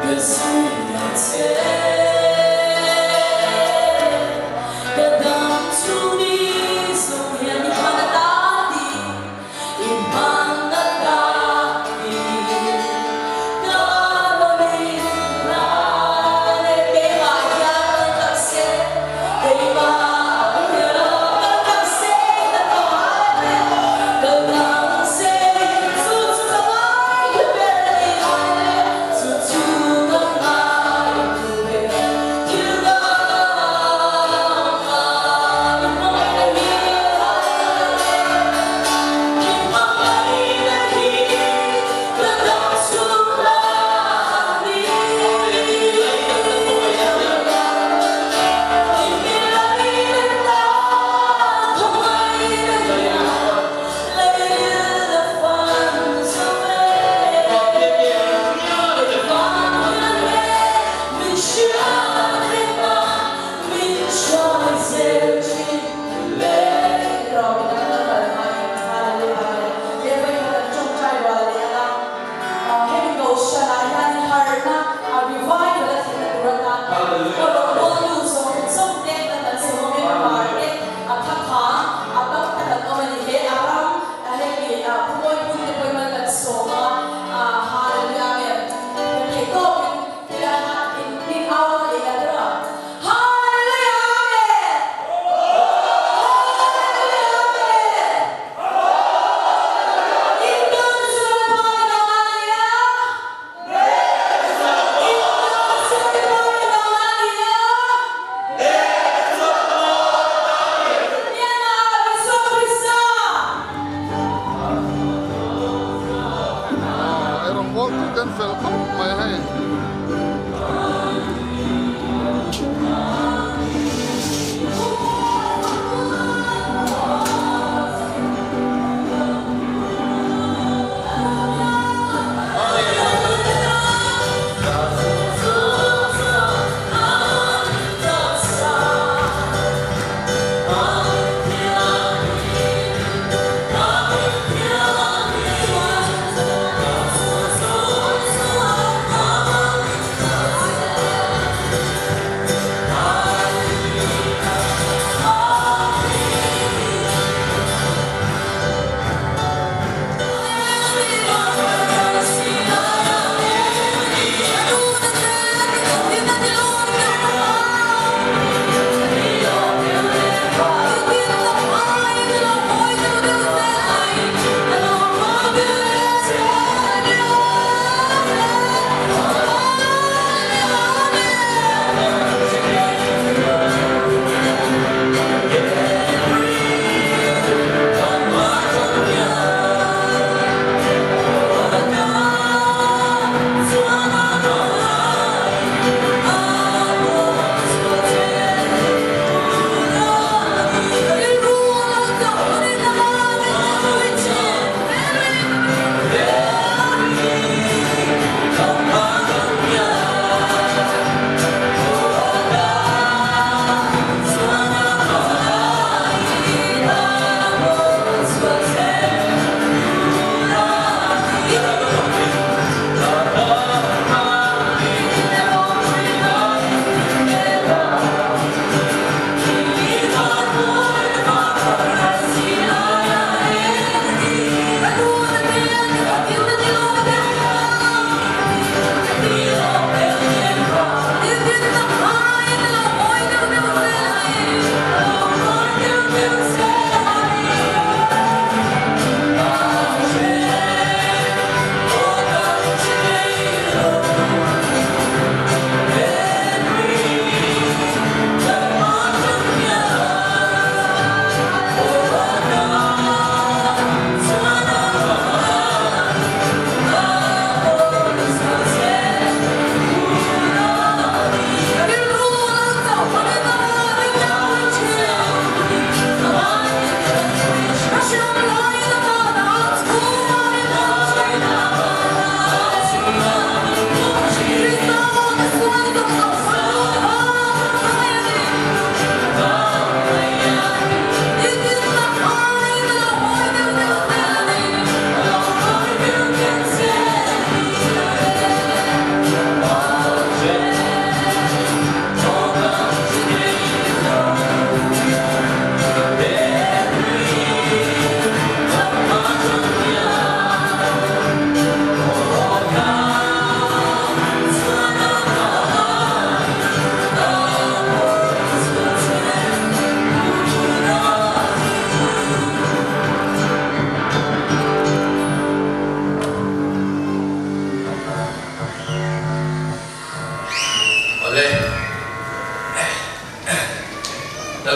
Ka zui ang che. Ka dam chu ni zawng hian i hman ata ti, i hman ata ti. Ka rawn inhlan e. Keimah hian kal tak se, keimah hian kal tak se ka tawh e. Kal tak se, chu chu ka ngai thu ber a ni. Chu chu ka ngai thu ber.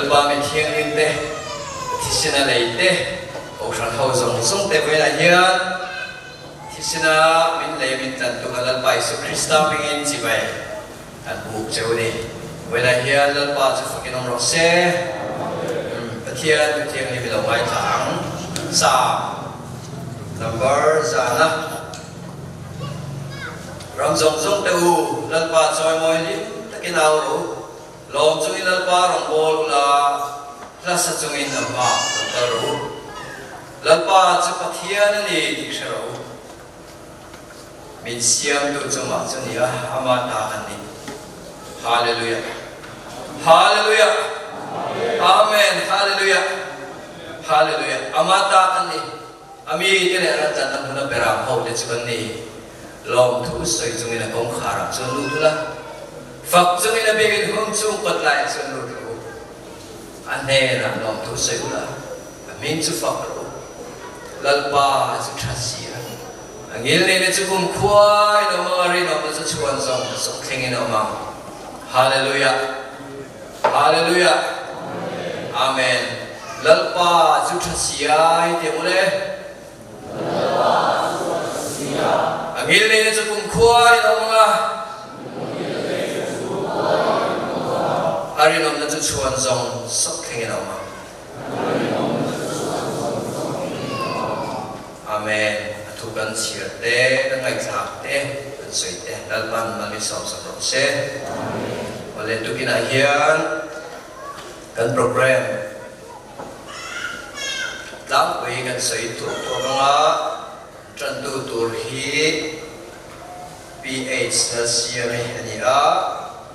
Lalpa mi thianghlim te, thisen a lei te, Kohhran ho zawng zawng te vawiinah hian thisen a min lei a min tlan tuk a Lalpa Isu Krista hmingin chibai kan buk che u ni. Vawiinah hian Lalpa chu fakin awm rawh se. Pathian thu thianghlim i lo ngaithla ang. Psalm number zana Ram zawng zawng te u, Lalpa chawimawi hlim takin au rawh u. Lawm chungin Lalpa rawngbâwl ula, hla sa chungin a hmaah lo kal rawh u. Lalpa chu Pathian a ni tih hre rawh u. Min siamtu chungah chu ni a, ama ta kan ni. Hallelujah! Hallelujah! Amen! Hallelujah! Hallelujah! Ama ta kan ni. A mite leh ran tlanna hmuna beram ho te chu kan ni. Lawmthu sawi chungin a kawngkhar ah chuan lut ula, fak chungin a biakinn hung chung kawt laiah chuan lut rawh u. A hnenah lawmthu sawi ula, a hming chu fak rawh u. Lalpa chu tha si a, a ngilneihna chu kum khuain a awm ang, a rinawmna chu chhuan zawng zawng thlengin a awm ang. Hallelujah! Hallelujah! Amen! Lalpa chu tha si a, hei ti ang ule. A ngilneihna chu kumkhua in a awm ang a. A rinawmna chu chhuan zawng sawk thlengin a awm ang. Amen. A thu kan chhiar te, kan ngaihthlak te, kan sawi te Lalpan mal min sawmsak rawh se. Awle tukinah hian kan program Tlangpui kan sawi tur tur anga tantu tur hi PH Lalsiami a ni a,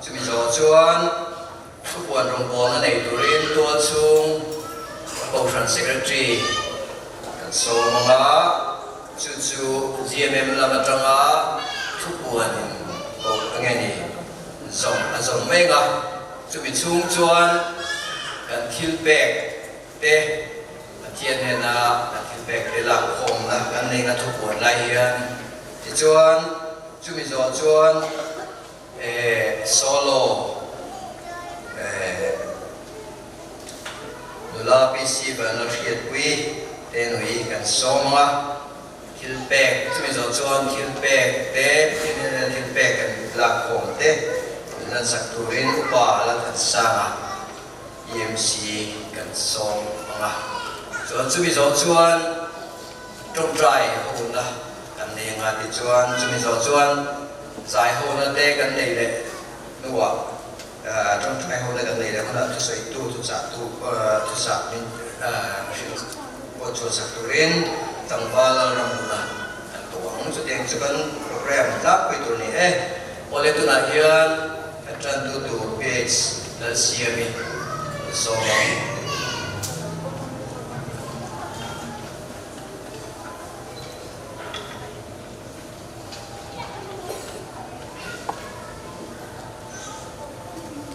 chumi zawh chuan thupuan rawngbawlna nei turin tualchhung Kohhran Secretary kan sawm anga chu chu GMM lam atanga thupuan in koh a nge ni zawm a zawm mek a. Chumi chhung chuan kan thil pek te, Pathian hnena kan thil pek te lak khawmna kan neihna thupuan lai hian tichuan chumi zawh chuan eh solo eh nula PC Vanlalhriatpui te nui kan sawm ang a. Thil pek, chumi zawh chuan thil pek te, thil hnena thil pek kan lak khawm te min lan sak turin upa a la than sang a, EMC kan sawm ang a. Chuan chumi zawh chuan tawngtai hona kan nei ang a, tichuan chumi zawh chuan zai hona te kan nei leh hnuah tawngtai hona kan nei leh hunah thusawitu, thuchahtu, thuchah min hrilh. Pawh chuan sak turin tlangval lalram huna an ko ang. Chutiang chu kan program tlangpui tur ni e. Awle tunah hian kan tantu tur page Lalsiami kan sawm ang.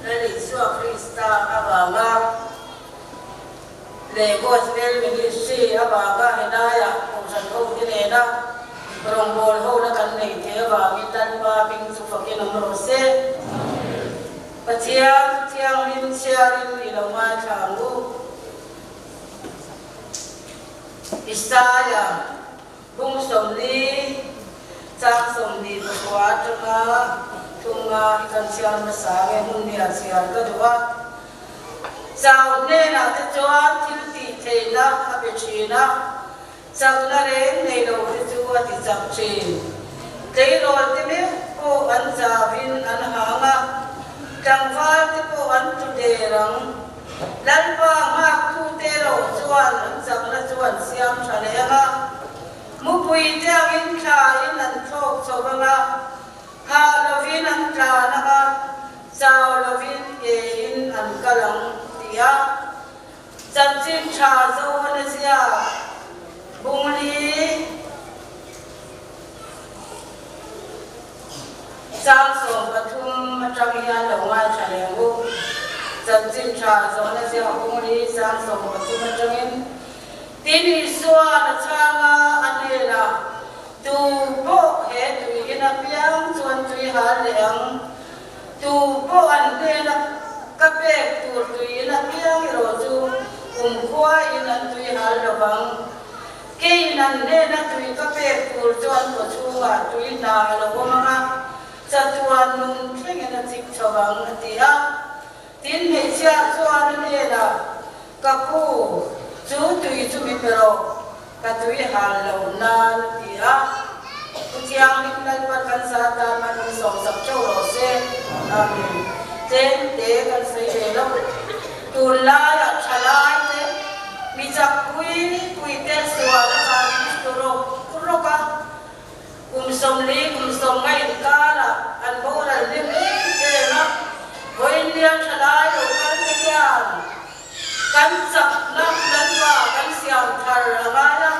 Lal Isua Krista avanga. Leh Gospel Ministry avanga helaiah Kohhran hote nena rawngbâwl hona kan nei thei avangin Lalpa hming chu fakin awm rawh se. Pathian Thianghlim chhiarin i lo ngaithla ang u. Isaia bung 40 chang 29 atanga thunga hi kan chhiar hmasa nge hmun nia chhiar ka duh a. Chau hnenah te chuan thil tih theihna a pe thin a, chakna reng nei lo te chu a ti chak thin. Tleirawl te meuh pawh an chavin an hang a, tlangval te pawh an tlu der ang. Lalpa nghaktute erawh chuan an chakna chu an siam tha leh ang a, mupui te angin thlain an thlawk chho ang a, Hah lovin an tlan ang a, chau lovin ke-in an kal ang, ti a chanchin tha Zohana ziak Bungli Chang 13 atang hian lo ngaithla leh ang u. Chanchin tha Zohana ziak Bungli Chang 13 atangin Tin Isuan a chhang a, a hnenah, Tu pawh he tui in a piang chuan tui hal leh ang. Tu pawh an hnena Ka pek tur tuiin apiang erawh chu kumkhuain an tui hal lo vang. Keiin an hnena tui ka pek tur chu an kawchhungah tui hna a lo awm ang a, chatuan nung thlengin a chik chho vang, a ti a. Tin, hmeichhia chuan a hnenah, Ka pu, chu tui chu mi pe rawh, ka tui hal lo nan, a ti a. Pu Thianghlim Lalpan kan zat tan man min sawmsak theuh rawh se. Amen. Tlem te kan sawi ve lo. Tunlaiah thalai te, mi chak pui pui te sual avangin an tlu rawk rawk a. Kum 40, kum 50 inkarah an boral hnem em em a. Vawiinnia thalai lo kal te hian kan chakna Lalpa kan siam thar a ngai a.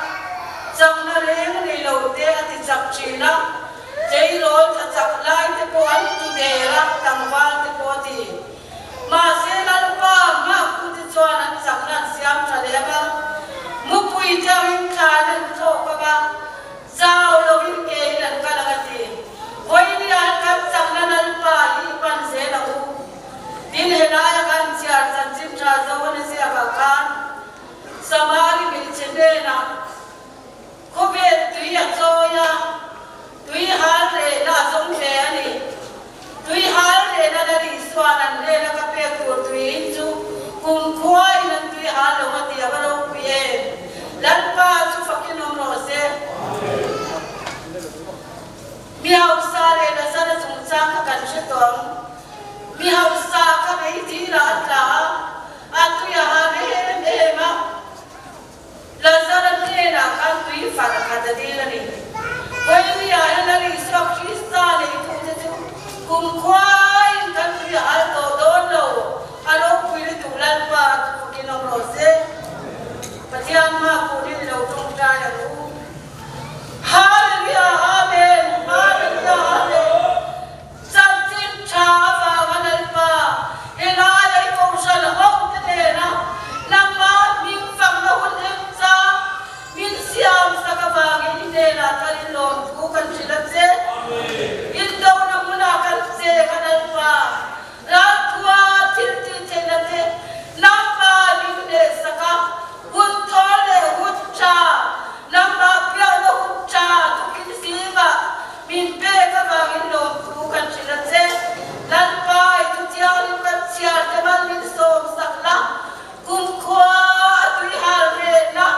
Chakna reng nei lo te a ti chak thin a. Tleirawl tha chak lai te pawh an tu der a, tlangval te pawh a ti. Mahse Lalpa hmakhute chuan an chakna an siam tha leh ang a, mupui tangin thlai an thlawk ang a, chau loin kein an kal ang a ti. Vawinia an kan chakna Lalpa hi i pan zel ang u. Tin, helaia kan chhiar chanchin tha Johana ziakah khan Samari hmeichhe hnenah Khawvel tui a chawi a, tui hal rehna a zawng hle a ni. Tui hal rehna Lal Isua'n an hnena ka pek tur tui in chu kumkhuain an tui hal lo a ti a va ropui em! Lalpa chu fakin awm rawh se. Mi hausa leh Lazara chungchang kha kan hre tawh ang. Mi hausa kha meidil-ah a tla a, a tui a hal em em a. Lazara hnenah khan tui far khat a dil a ni. Vawinia hian Lal Isua Krista neitute chu kumkhuain kan tui a hal tawh dawn lo, a ropui lutuk Lalpa chu fakin awm rawh se. Pathian hma kunin i lo tawngtai ang u. Hallelujah Amen Hallelujah Amen. Chanchin tha avanga Lalpa, helai a i kohhran ho te nena nangmah hming fakna hun em cha min siam sak avangin i hnenah thalin lawmthu kan hrilh a che. Indona hmunah kan che kha Lalpa, ralthua thil tih theihna te nangmah min hneh sak a, hun thawl leh hun tha, nangmah piahna hun tha tukin zingah Min pek avangin lawmthu kan hrilh a che. Lalpa i thutiangin kan chhiar te mal min sawm sak la, kumkhua a tui hal rehna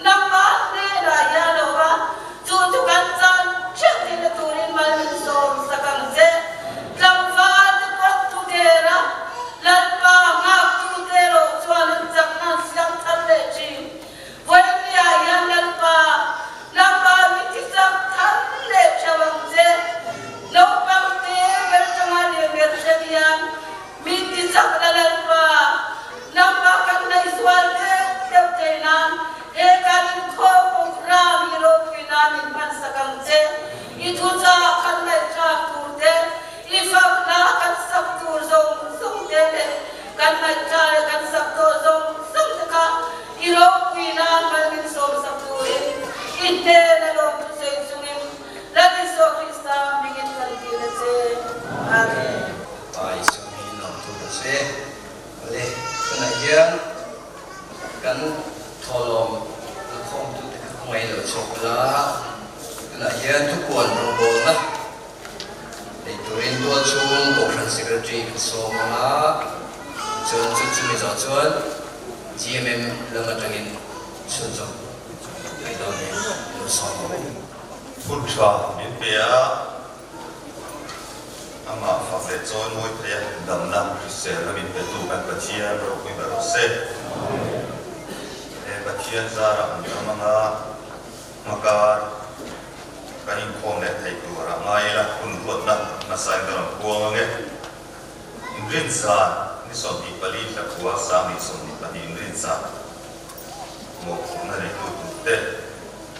nangmah hnenah hian a awm a, chu chu kan chan theuh theihna turin mal min sawm sak ang che. Tlangval te pawh thu der a, Lalpa nghaktute erawh chuan an chakna an siam thar leh thin. Vawinia hian Lalpa, nangma mi thi chak thar leh theuh ang che. Naupang te ber tanga leh ber hrem hian mi ti chak la Lalpa, nangma kan ngaihzual deuh deuh thei nan he kan inkhawm program hi ropui nan in hmansak ang che. I thuchah kan ngaihthlak tur te, i fakna kan sak tur zawng zawng te leh kan ngaihthla leh kan sak tawh zawng zawng te kha i ropui nan mal min sawmsak turin i hnena lawmthu sawi chungin Lal Isua Krista hmingin kan dil a che. Amen. Pa Isua hmingin lawmthu ka che. Awle, tunah hian kan thawhlawm lakhawmtute kha khawngaih lo chhuak ula, tunah hian thupuan rawngbawlna Ei turin tual chhung Kohhran Secretary ka sawm ang a, chuan chu chumi zawh chuan GMM lam atangin chhunzawm mai dawn e lo sawm ang. Hun tha min pe a, amah fak leh chawi mawi thei a, damna hriselna min petu kan Pathian ropui ber rawh se. He Pathian zarah an ram anga hmakar Kan inkhawm leh theih tur a ngai ila, hun ruatna hmasa in ka rawn puang ang e. Inrinzan ni 24 hlakhua 2022 inrinzan mawhphurhna neitu turte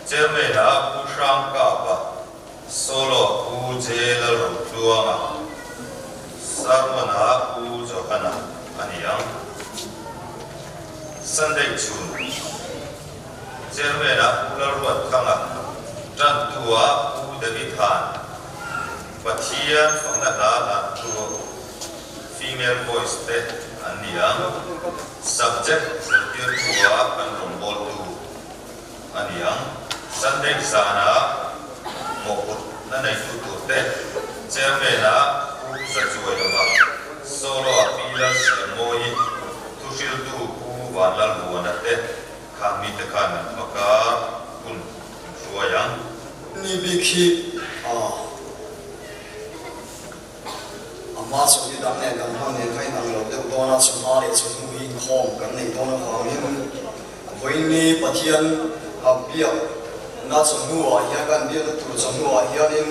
Chairman a Pu Hrang Kapa, Solo a Pu J Lalrotluanga, Sermon a Pu Johana a ni ang. Sunday chhun. Chairman-ah Pu Lalruatthanga, Tantu-ah Pu David Han, Pathian fakna hla hlantu, Female voice te an ni ang. Subject zirtirtu-a kan rawngbawltu a ni ang. Sunday zana mawhphurhna neitu turte Chairman-a Pu Zachuailova, Solo-a Pi Lalsiammawi, Thuhriltu Pu Vanlalvuana te khan mite khan min hmaka hun min hruai ang. Ni bik hi a A hma chu ni dang nen kan hman nen kha inang lo deuh dawn a, chu hma leh chu hnu hi inkhawm kan nei dawn avangin vawiinni Pathian a biakna chawhnuah hian kan biakna tur chawhnuah hianin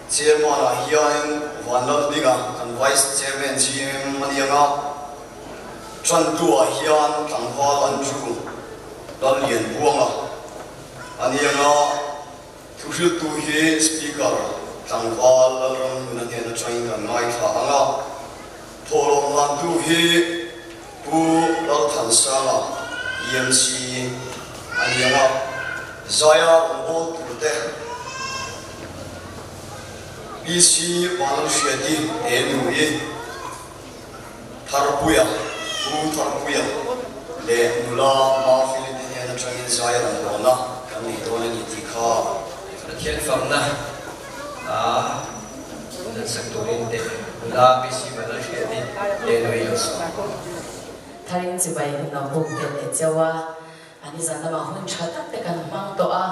Chairman ah hianin Vanlaldinga kan Vice Chairman GM a ni ang a, Tantu ah hian tlangval Andrew Lallianbuanga a ni ang a. Thuhriltu hi Speaker tlangval Lalramhluna hnen atangin kan ngaithla ang a, thawhlawm hlantu hi Pu Lalthansanga, EMC, a ni ang a, Zaia rawngbâwl turte PC Vanlalhriati Enui, Tharpuia, Pu Tharpuia leh nula Mafeli te hnen atangin zai a rawn dawn a, kan nei dawn a ni tih kha. Pathian fakna a lansak turin teh nula PC Vanlalhriati te nui lo sawm. Tharin chibai hun lo buk tel leh cheu a, a nizan lamah hun tha tak te kan hmang tawh a,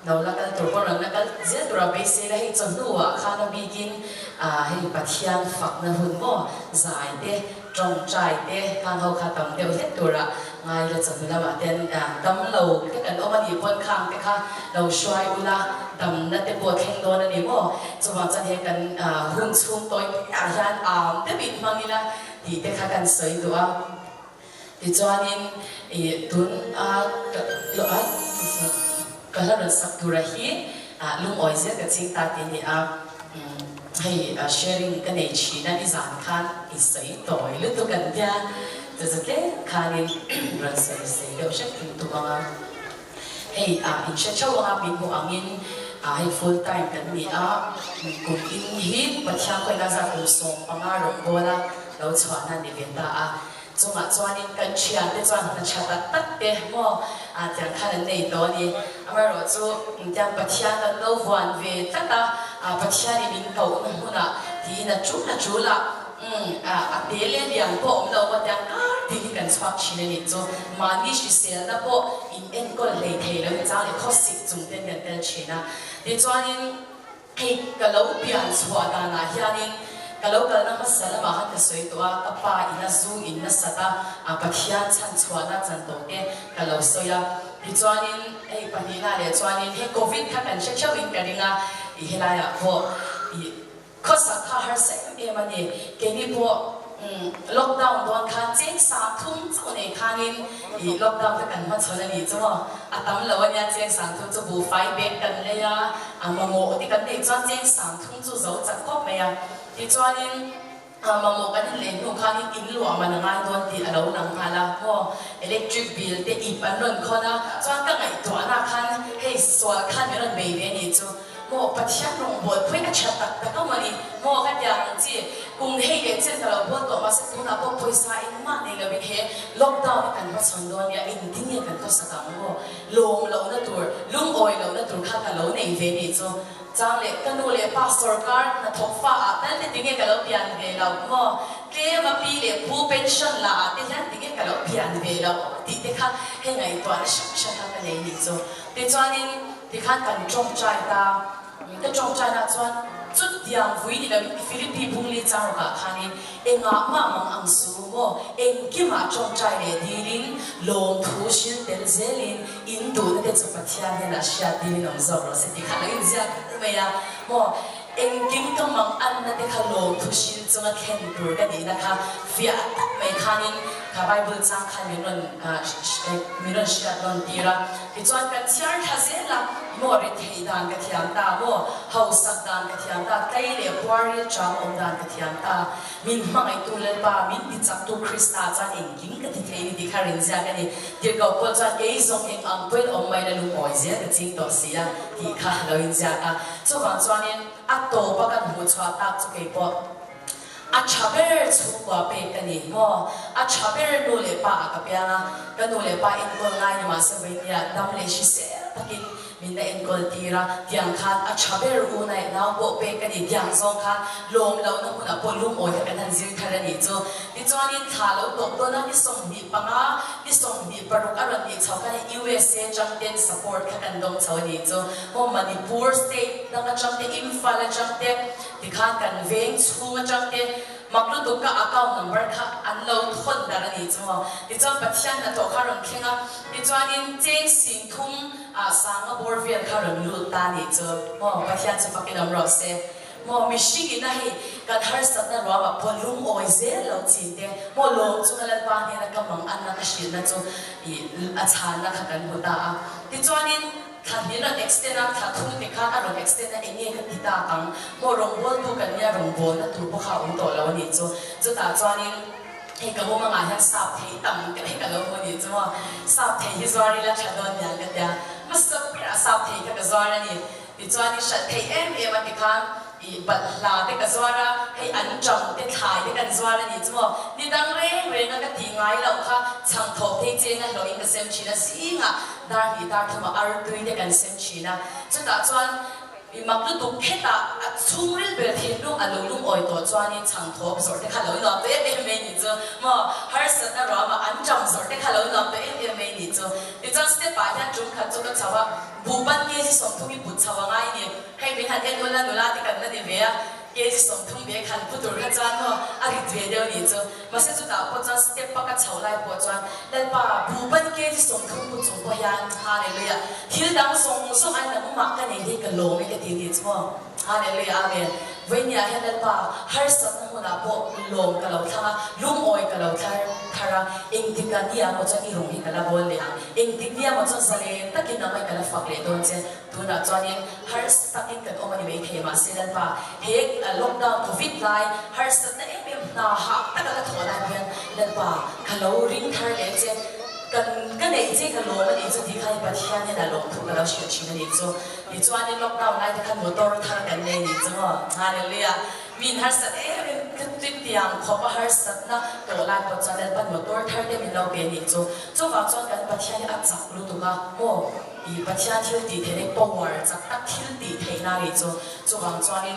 lo la kal tur pawn rawn la kal zel tura beisei la, hei chawhnuah khan a bikin hei Pathian fakna hun maw zai te, tawngtai te khang ho kha tam deuh hlek tura ngai la chawhnu lamah ten dam lo te kan awm a nih pawn khang te kha lo hruai ula damna te pawh thleng dawn a ni maw, chuvang chuan he kan hun chhung tawi ah hian am deuhin hmang ila tih te kha kan sawi duh a. Tichuanin ih tun a ka hla rawn sak tura hi lungawi zel ka ching ta tih a ni a, hei sharing ka nei thin a nizan khan i sawi tawi lutuk an tia, chu chu tlem khanin rawn sawi sei deuh hrep thung tum ang a, hei in hre theuh anga min hmuh angin hei full time kan ni a, kum in hi Pathian kawina zat kum 15 rawn bawl a lo chhuahna ni ve ta a. Chungah chuanin kan thiante chuan hna tha tak tak te maw ah tiang khan an nei tawh a ni. Amaherawhchu tiang Pathian kan lo vuan ve tlat a, ah Pathianin min kohna hmunah tiin a tul a tul a, umm ah a te leh lian pawh awm lo maw tiang kar tin hi kan chhuak thin a nih chu. Mahni hriselna pawh in enkawl hlei thei lo in chang leh khawsik chung ten kan tel thin a. Tichuanin. Hei ka lo pian chhuah danah hianin ka lo kalna hmasa lamah khan ka sawi tawh a, ka pa ina zu in nasat a, a Pathian chhan chhuahna chan tawh te ka lo sawi a. Tichuanin hei pahnihna leh chuanin hei Covid kha kan hre theuhin ka ring a, i helaiah pawh i khawsak kha harsa em em a ni. Keini pawh Lockdown dawn khan cheng 30 chauh nei khanin ih lockdown kha kan hmachhawn a nih chu maw? A tam lo a nia cheng 30 chu buhfai bag kan lei a, a mamawh te kan neih chuan cheng 30 chu zo chak khawp mai a. Tichuanin mamawh kan inlei hnu khanin in luah man a ngai dawn tih a lo lang nghal a maw? Electric bill te ip an rawn khawn a, chuan ka ngaihtuahna khan hei sual khan min rawn bei ve a nih chu. Maw Pathian rawngbâwl pawhin a ṭha tak tak a mawni? Maw ka ti ang chi, kum hei leh chen ka lo bawl tawh mahse tunah pawh pawisa engmah nei lovin he lockdown hi kan hmachhawn dawn nia, engtin nge kan khawsak ang maw? Lawm lohna tur, lungawi lohna tur kha ka lo nei ve nih chu. Chang leh ka nu leh pa sawrkar hnathawk fa ah tal te tinge ka lo pian ve lo maw? Tlem a pi leh pu pension la ah te hian tinge ka lo pian ve lo tih te kha hei ngaihtuahna hrang hrang kha ka nei nih chu. Tichuanin tikhan kan tawngtai ta, ka tawngtaina chuan chutiang vui ni loin Philippi bungli changrawkah khanin engah mah mang ang su maw, engkimah tawngtai leh dilin lawmthu hril tel zelin in duhna te chu Pathian hian a hriat dilin awm zawk rawh se tih kha lo inziak kher mai a maw, engkim ka mang anna te kha lawmthu hril chunga thlen tur ka nihna kha fiah tak mai khanin kha Bible chang khan min rawn min rawn hriat nawn tir a. Tichuan kan chhiar thla zel a, maw ri theih dan ka thiam ta, maw hausak dan ka thiam ta, tlei leh puaril chang awm dan ka thiam ta, min hmangaihtu Lalpa, min tichaktu Krista chuan engkim ka ti thei ni tih kha rinziak a ni. Tirhkoh pawh chuan kei zawng eng ang pawhin awm mai la lungawi zel ka ching tawh si a tih kha lo inziak a. Chuvang chuanin a tawpa kan hmuh chhuah tak chu kei pawh. A tha ber chhungkua pek ka ni maw? A tha ber nu leh pa ah ka piang a, ka nu leh pa enkawl ngai ni mahse vawinia dam leh hrisel takin min la enkawl tir a, tiang khan a tha ber u naih nau pawh pek ka ni, tiang zawng khan lawm lohna hmunah pawh lungawi kha kan han zir thar a nih chu. Tichuanin thla lo tawp dawn a, ni 25, ni 26 a rawn nih chho khan USA changten support kha kan dawng chho a nih chu. Maw Manipur state dang atangte, Imphal atangte, Tikhan kan veng chhung atang te mak lutuk ka account number kha an lo thawn darh a nih chu maw. Tichuan Pathian hnathawh kha rawn thleng a, tichuanin cheng singthum ah sanga bawr vel kha rawn lut ta a nih chu maw. Pathian chu fakin awm rawh se. Maw mihring ina hei kan harsatna ruamah pawh lungawi zel lo chin te maw lawm chunga Lalpa hnena ka mang anna ka hrilhna chu ih a chhanna kha kan hmu ta a. Tichuanin. Thla hnih rawn extend a, thla thum te khan a rawn extend a, enge ka ti tak ang? Maw rawngbawltu kan nia rawngbawlna tur pawh kha a awm tawh lo a nih chu. Chutah chuanin hei ka mumangah hian sap thei tam deuh hi ka lo hmu a nih chu maw. Sap thei hi zuar ila tha dawn niang ka tia. Hmasa berah sap thei kha ka zuar a ni. Tichuanin hralh thei em em a tikhan ih balhla te ka zuar a, hei an ṭam te thlai te kan zuar a nih chu maw. Ni dang reng reng a ka tih ngai loh kha chhang thawk thei cheng a hlawhin ka sem ṭhin a, zingah dar hnih dar thumah artui te kan sem ṭhin a. Chutah chuan ih mak lutuk khetah a chhungril ber thinlung a lo lungawi tawh chuanin chhang thawk zawrh te kha lo nuam tawh em em mai nih chu maw. Harsatna ruamah an ṭam zawrh te kha lo nuam tawh em em mai nih chu. Tichuan step ah hian ṭum khat chu ka chho a, buhban kg 30 i put chho a ngai ni. Hei min han en ula nula te kan la ni ve a, kg 30 ve khan pu tur kha chuan maw a rit ve deuh nih chu. Mahse chutah pawh chuan step a ka chho lai pawh chuan Lalpa buhban kg 30 pu chung pawh hian Hallelujah thil dang zawng zawng ai nangmah ka nei hi ka lawm e ka ti nih chu maw. Hallelujah Amen. Vawinia hian Lalpa harsatna hmunah pawh lawm ka lo thlang a, lungawi ka lo thar thar a, engtik a nia maw chuan i rawng hi ka la bawl leh ang, engtik nia maw chuan zalen takin nangmah ka la fak leh dawn che. Tunah chuanin harsa takin kan awm a ni maithei mahse Lalpa he lockdown covid lai harsatna em em hna hah taka ka thawh lai hian Lalpa ka lo ring thar leh che kan ka neih che ka lawm a nih chu tih kha hi Pathian hian a lawm thu ka lo hrilh thin a nih chu. Tichuanin lockdown lai te khan motor thar kan nei nih chu maw Hallelujah min harsat em em ka tiang khawp a harsatna tawh lai pawh chuan Lalpan motor thar te min lo pe nih chu. Chuvang chuan kan Pathian hi a chak lutuk a maw. I Pathian thil tih theih leh power chak tak thil tih theihna nih chu. Chuvang chuanin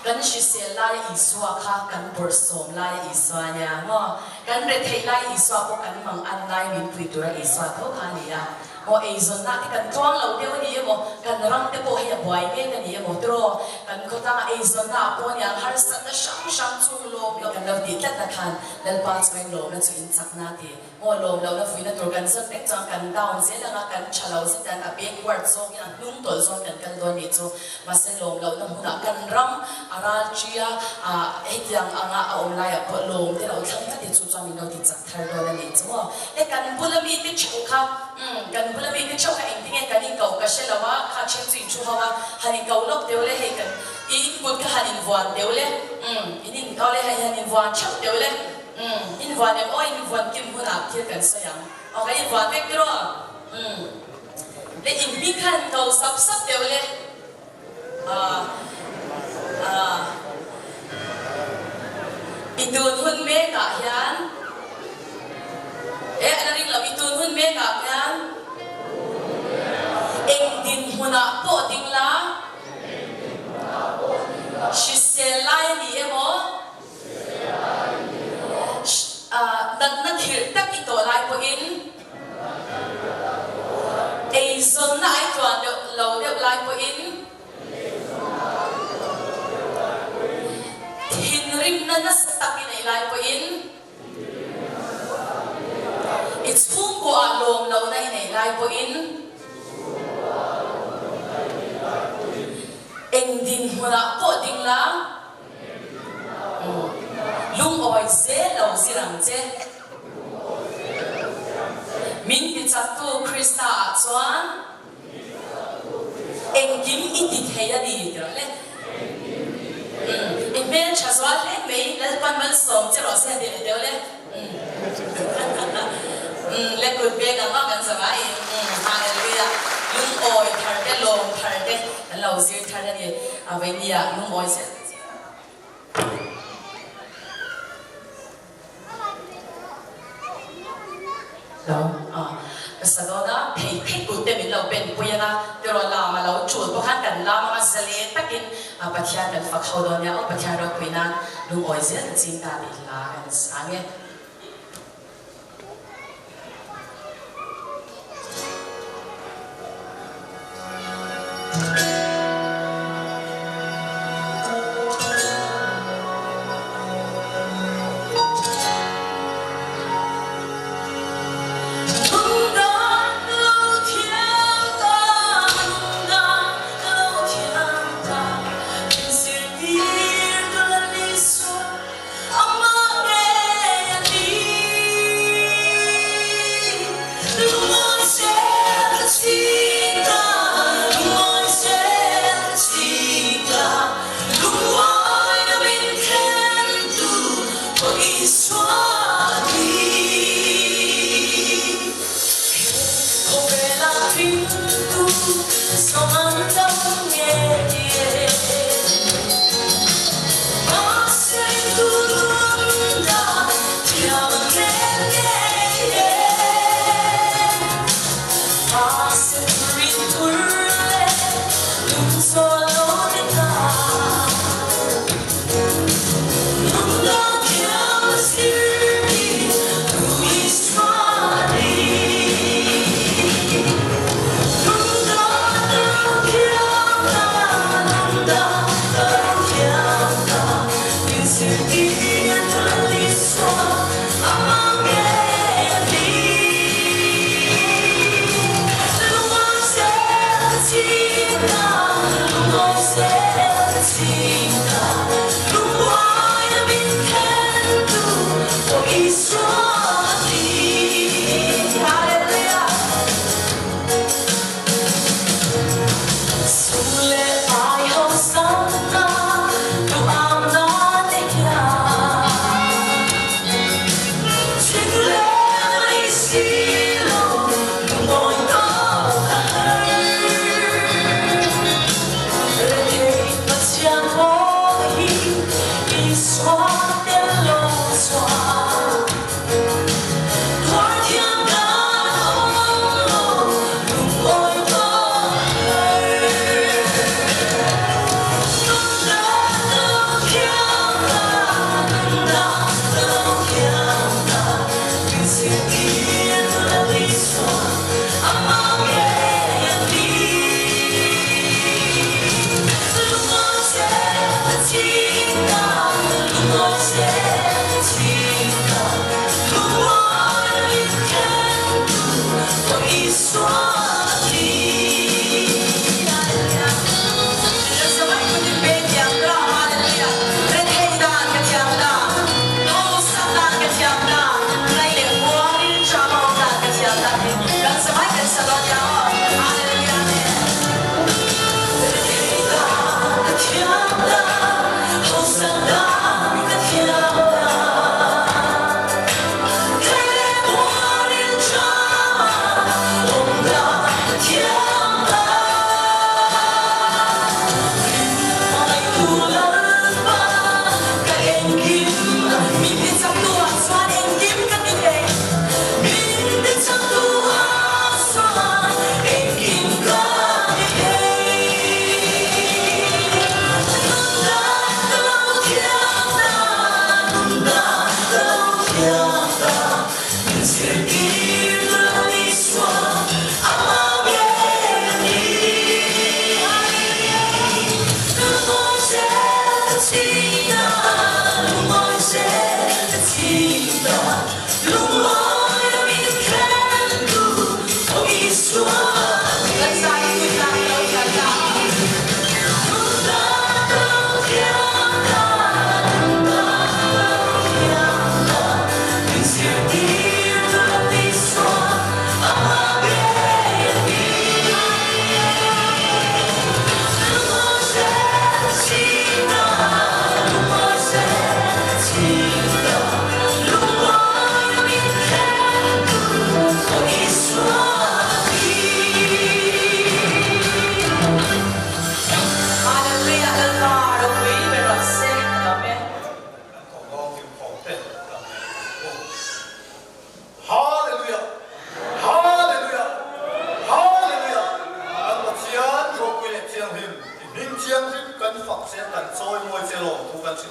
kan hrisel laia Isua kha kan bawrhsawm laia Isua a nia maw? Kan retheih laia Isua pawh kan mang an lai min pui tura Isua tho kha a ni a. Maw eizawnna te kan tluang lo deuh a ni emaw, kan ram te pawh hei a buai mek a ni emaw tiraw? Kan khawtlanga eizawnna ah pawh aniang harsatna hrang hrang chung lawm lo kan lo tih tlatna khan Lalpa chuan lawmna chu in chakna a ti. Maw lawm lohna fuihna tur kan zawt vek chuan kan down zel anga kan tha lo zet an a backward zawngin a hnung tawlh zawng kan kal dawn nih chu. Mahse lawm lohna hmunah kan ram a ral ṭi a, ah hetiang anga a awm laiah pawh lawm te lo thlang tlat hi chu chuan min lo ti chak thar dawn a nih chu maw. He kan bula mite theuh kha umm kan bula mite theuh kha engtinge kan inko ka hre lo a, kha then chu in thu ho a, han inko lawk deuh le hei kan i inkut kha han invuan deuh le umm in inko le hei han invuan theuh deuh le. Umm, in vuan em aw, in vuan kim hunah thil kan sawi ang. Aw kan in vuan vek tiraw? Umm, le in hming khan ko sap sap deuh le. Aah, aah, i tun hun mekah hian, eh a la ring lo, i tun hun mekah hian eng dinhmunah pawh ding la, hrisel lai a ni emaw, Natna thilh tak i tawh lai pawhin eizawnna ai tluan deuh lo deuh lai pawhin thinrimna nasa tak i neih lai pawhin i chhungkuaah lawm lohna i neih lai pawhin eng dinhmunah pawh ding la. Lungawi zel lo zir ang che. Min tichaktu Krista ah chuan engkim i ti thei a ni ti rawh le. I hmel tha zual hle mai, Lalpan malsawm che rawh se a ti leh deuh le. Le kut beng ang a kan za ngai Hallelujah lungawi thar te lawm thar te kan lo zir thar a ni a veinia lungawi zel. a zalen takin Pathian kan fak ho dawn nia aw Pathian ropui nan lungawi zel ka ching ta tih hla kan sa ang e.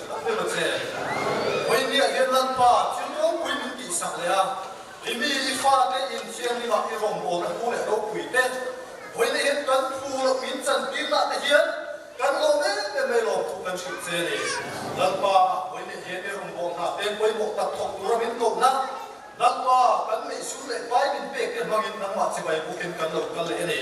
tak meuh a che. Vawinia hian Lalpa thil ropui min tihsak leh a, i mi i fate inthianghlimah i rawngbawlna hnu leh ropui te, vawinia hian kan phu loh min chantirna te hian kan lawm em em mai lawm thu kan hrilh che a ni. Lalpa, vawinia hian i rawngbawlna te pawimawh tak thawk tura min kohna, Lalpa, kan neih sum leh pai min pek te hmangin nangmah chibai bukin kan lo kal leh a ni.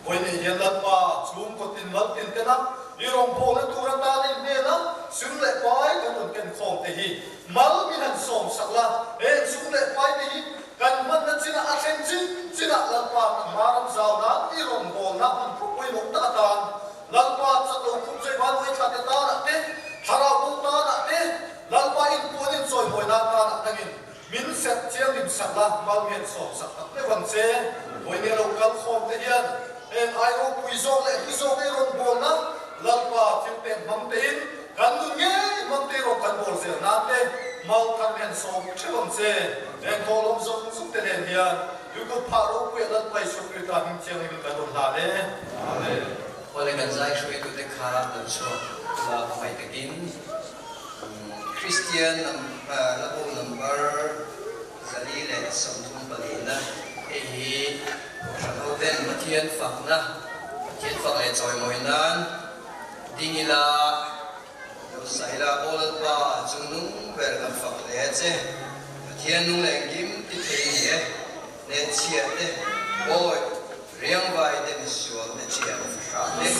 Vawiin hian Lalpa, chhung kawtin maltin tena i rawngbawlna tur atan in hnena sum leh pai kan rawn ken khawm te hi mal min han sawm sak la, heng sum leh pai te hi kan hmanna chinah a thlen chin chinah Lalpa kan hma ram zau nan i rawngbawlna hman phu pawimawh tak atan Lalpa chak lo khum zai van uithla te tanah te, thlarau bo tanah te, Lalpa inpuan in chawimawi nan tanah tangin Min serh chiang lim sak la, mal mian sawm sak tak meuh ang che. Vawinia lo kal khawm te hian heng ai ropui zawk leh hlu zawk ei rawn bawlna Lalpa thil pek hmang tein kan nun ngei hmang te rawh kan bawl zel nan te mal thar mian sawm theuh ang che. Heng thawhlawm zawng zawng te nen hian Youtube phah ropuia Lalpa Isua Krista hming thianghlim in kan rawn hlan e. Amen. Awle kan zai hruaitute kha lo chhuak la hmangaih takin. Kristian hlabo number 434 na hei hi Kohhran hoten Pathian fakna, Pathian fak leh chawimawi nan ding ila lo sa ila Aw Lalpa chung nung ber kan fak hle che, Pathian nung leh engkim ti thei ni e, hnehchhiah te, awi Riangvai te misual te thian fahrah te.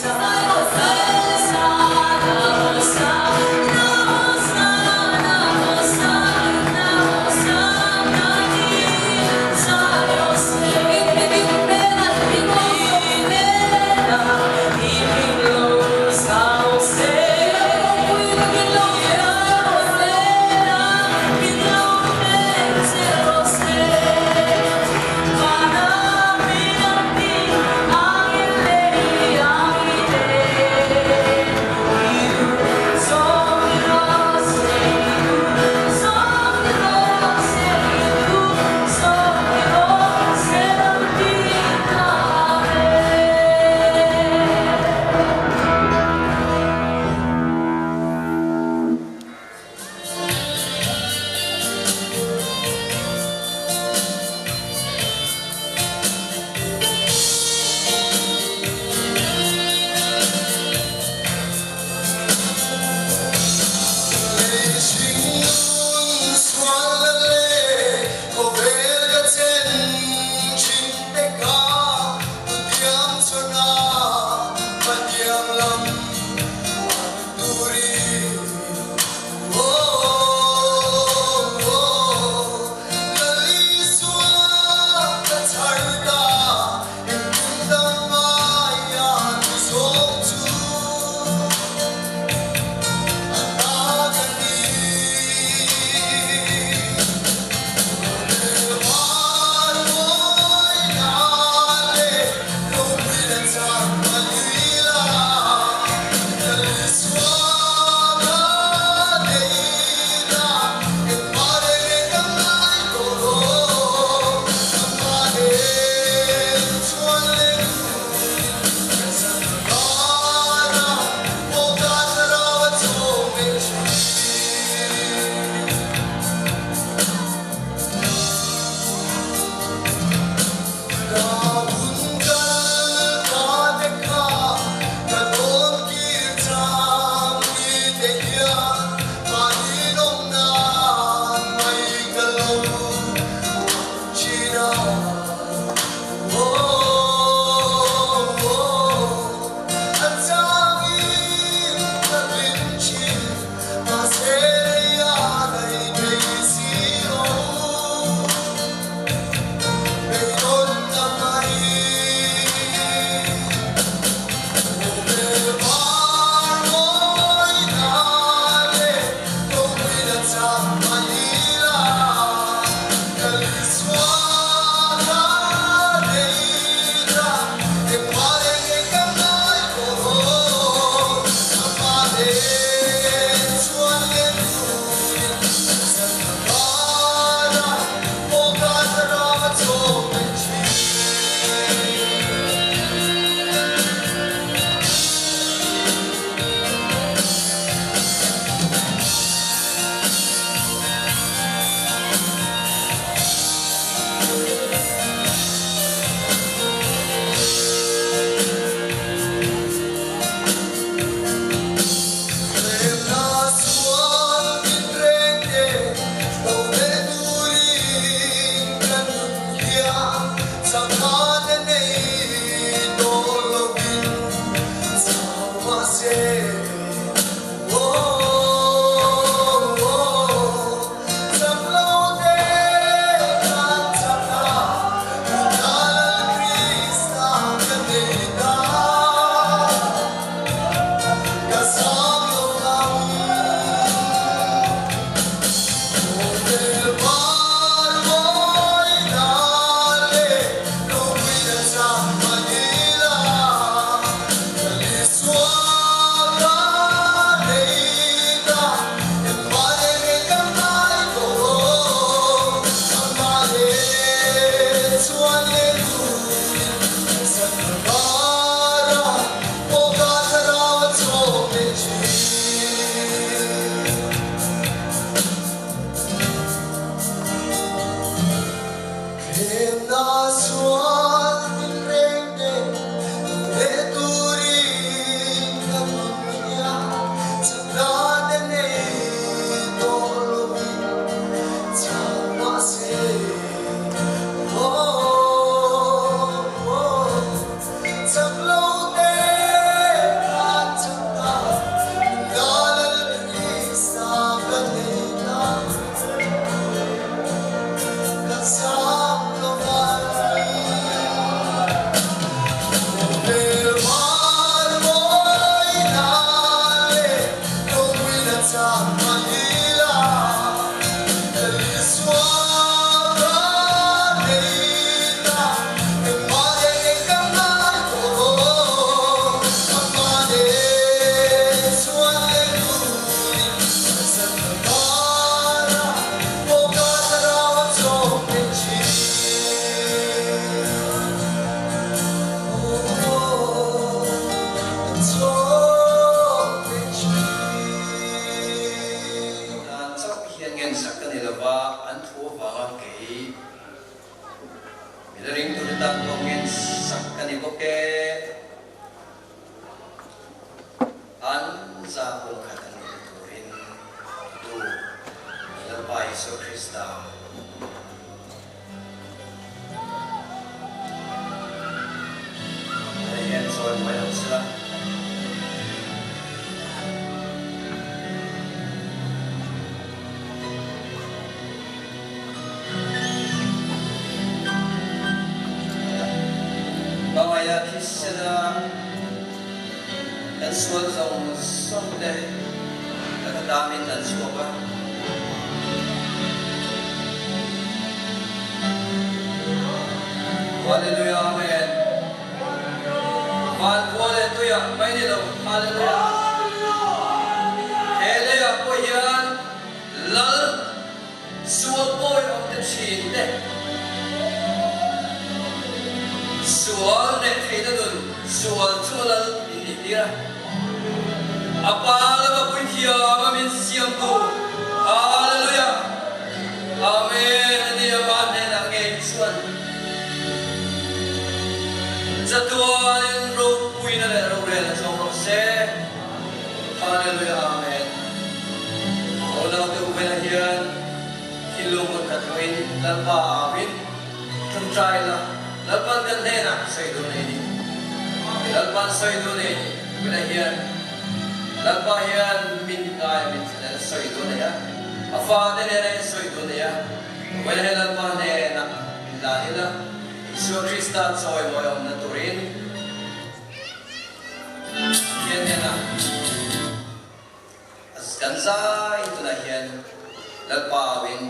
Dan chauh hian ngensak ka ni lova, an thu avanga kei mila ringtute tan pawh ngensak ka ni bawk e. An zahpawm khat an nih na turin tu Lalpa Isua Krista. Hei hian chawi mai lo sela. Hmangaih a thisen a kan sual zawng zawng te ka tamin an chhuak a. Hallelujah Amen Van khua leh tuiah mai ni lo Hallelujah He leiah pawh hian Lal sual pawi awm te thin te sual leh theihna nun sual chu a lal in nih tir a. A pa lama puithiam a min siamtu Hallelujah Amen a ni a pa hnenah ngei chuan chatuanin ropuina leh rorel a chawm rawh se Hallelujah Amen Unau te uvena hian thinlung rawn khat loin Lalpa auin Ṭawngṭai la, Lalpan kan hnenah sawi dun ei ni. Lalpan sawi dun ei ni. Tunah hian Lalpa hian min ngai a min thlen sawi dun ei a, a fate nena in sawi dun ei a, vawiin hian Lalpa hnenah min la ila, Isua Krista chawimawi awmna turin Pathian hnenah Kan zai tunah hian Lalpa auin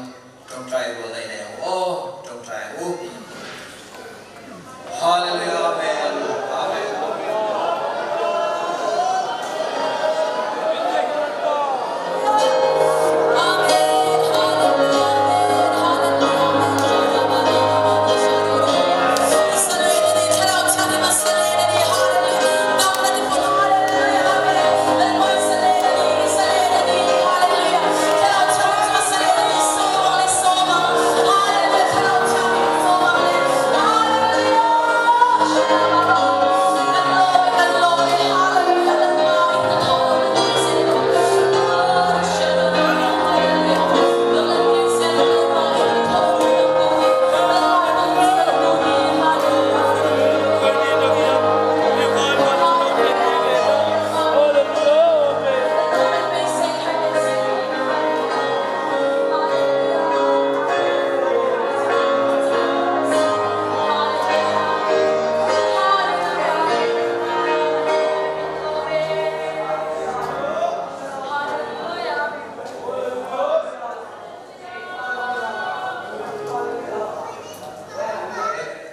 ṭawngṭai rual nei nei ang u aw, ṭawngṭai ang u. Hallelujah Amen Amen.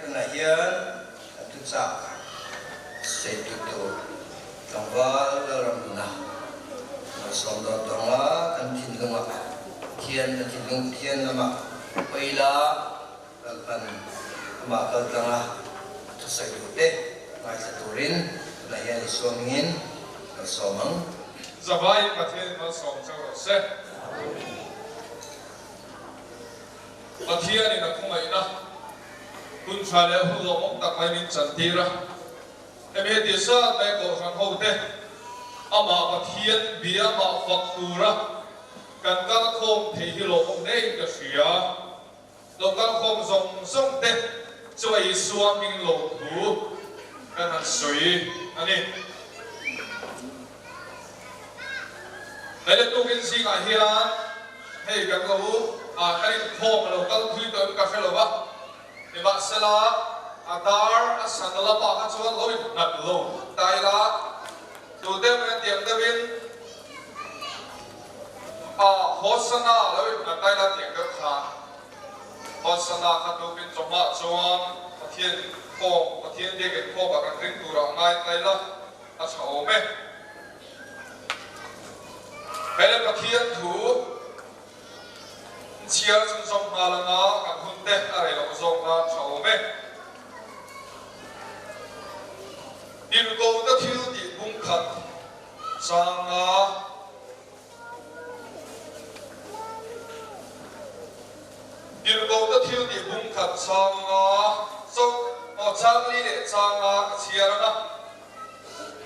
Tunah hian kan thuchak seitu tur tlangval Lalramhmuna malsawm dawn tawnga kan thinlungah Pathian kan thinlung Pathian lamah Paila Lalpan amah kaltlanga a thusawi duhte ngaithla turin tunah hian Isua hmingin malsawm ang. Zavaiin Pathianin malsawm cheu rawh se. Pathianin a khawngaihna hun tha leh hun lawmawm tak mai min chantir a. Hemi heti zat mai Kohhran hote amah Pathian bia mah fak tura kan kal khawm thei hi lawmawm hlein ka hria. Lo kal khawm zawng zawng te chu a Isua hming lo thu kan han sawi a ni. Hei tukin zingah hian hei kan lo ah kan inkhawm a lo kal thui tawh em ka hre lo va, nimahsela a dar a san lamah kha chuan lo innghat lo ta ila, tu deuh hian tiang deuhin. A Hosanna lo in nghat ai la tiang deuh khan Hosanna kha tukin chawhmah chuan Pathian khawm, Pathian biakin khawmah kan ring turah ngai tlai la a tha awm e. Hei le Pathian thu chhiar chhunzawm nghal anga kan hun te a rei loh zawk nan tha awm e. Tirhkohna thil tih bung khat changa Tirhkohna thil tih bung khat changa chauh aw chang li leh changa ka chhiar ang a.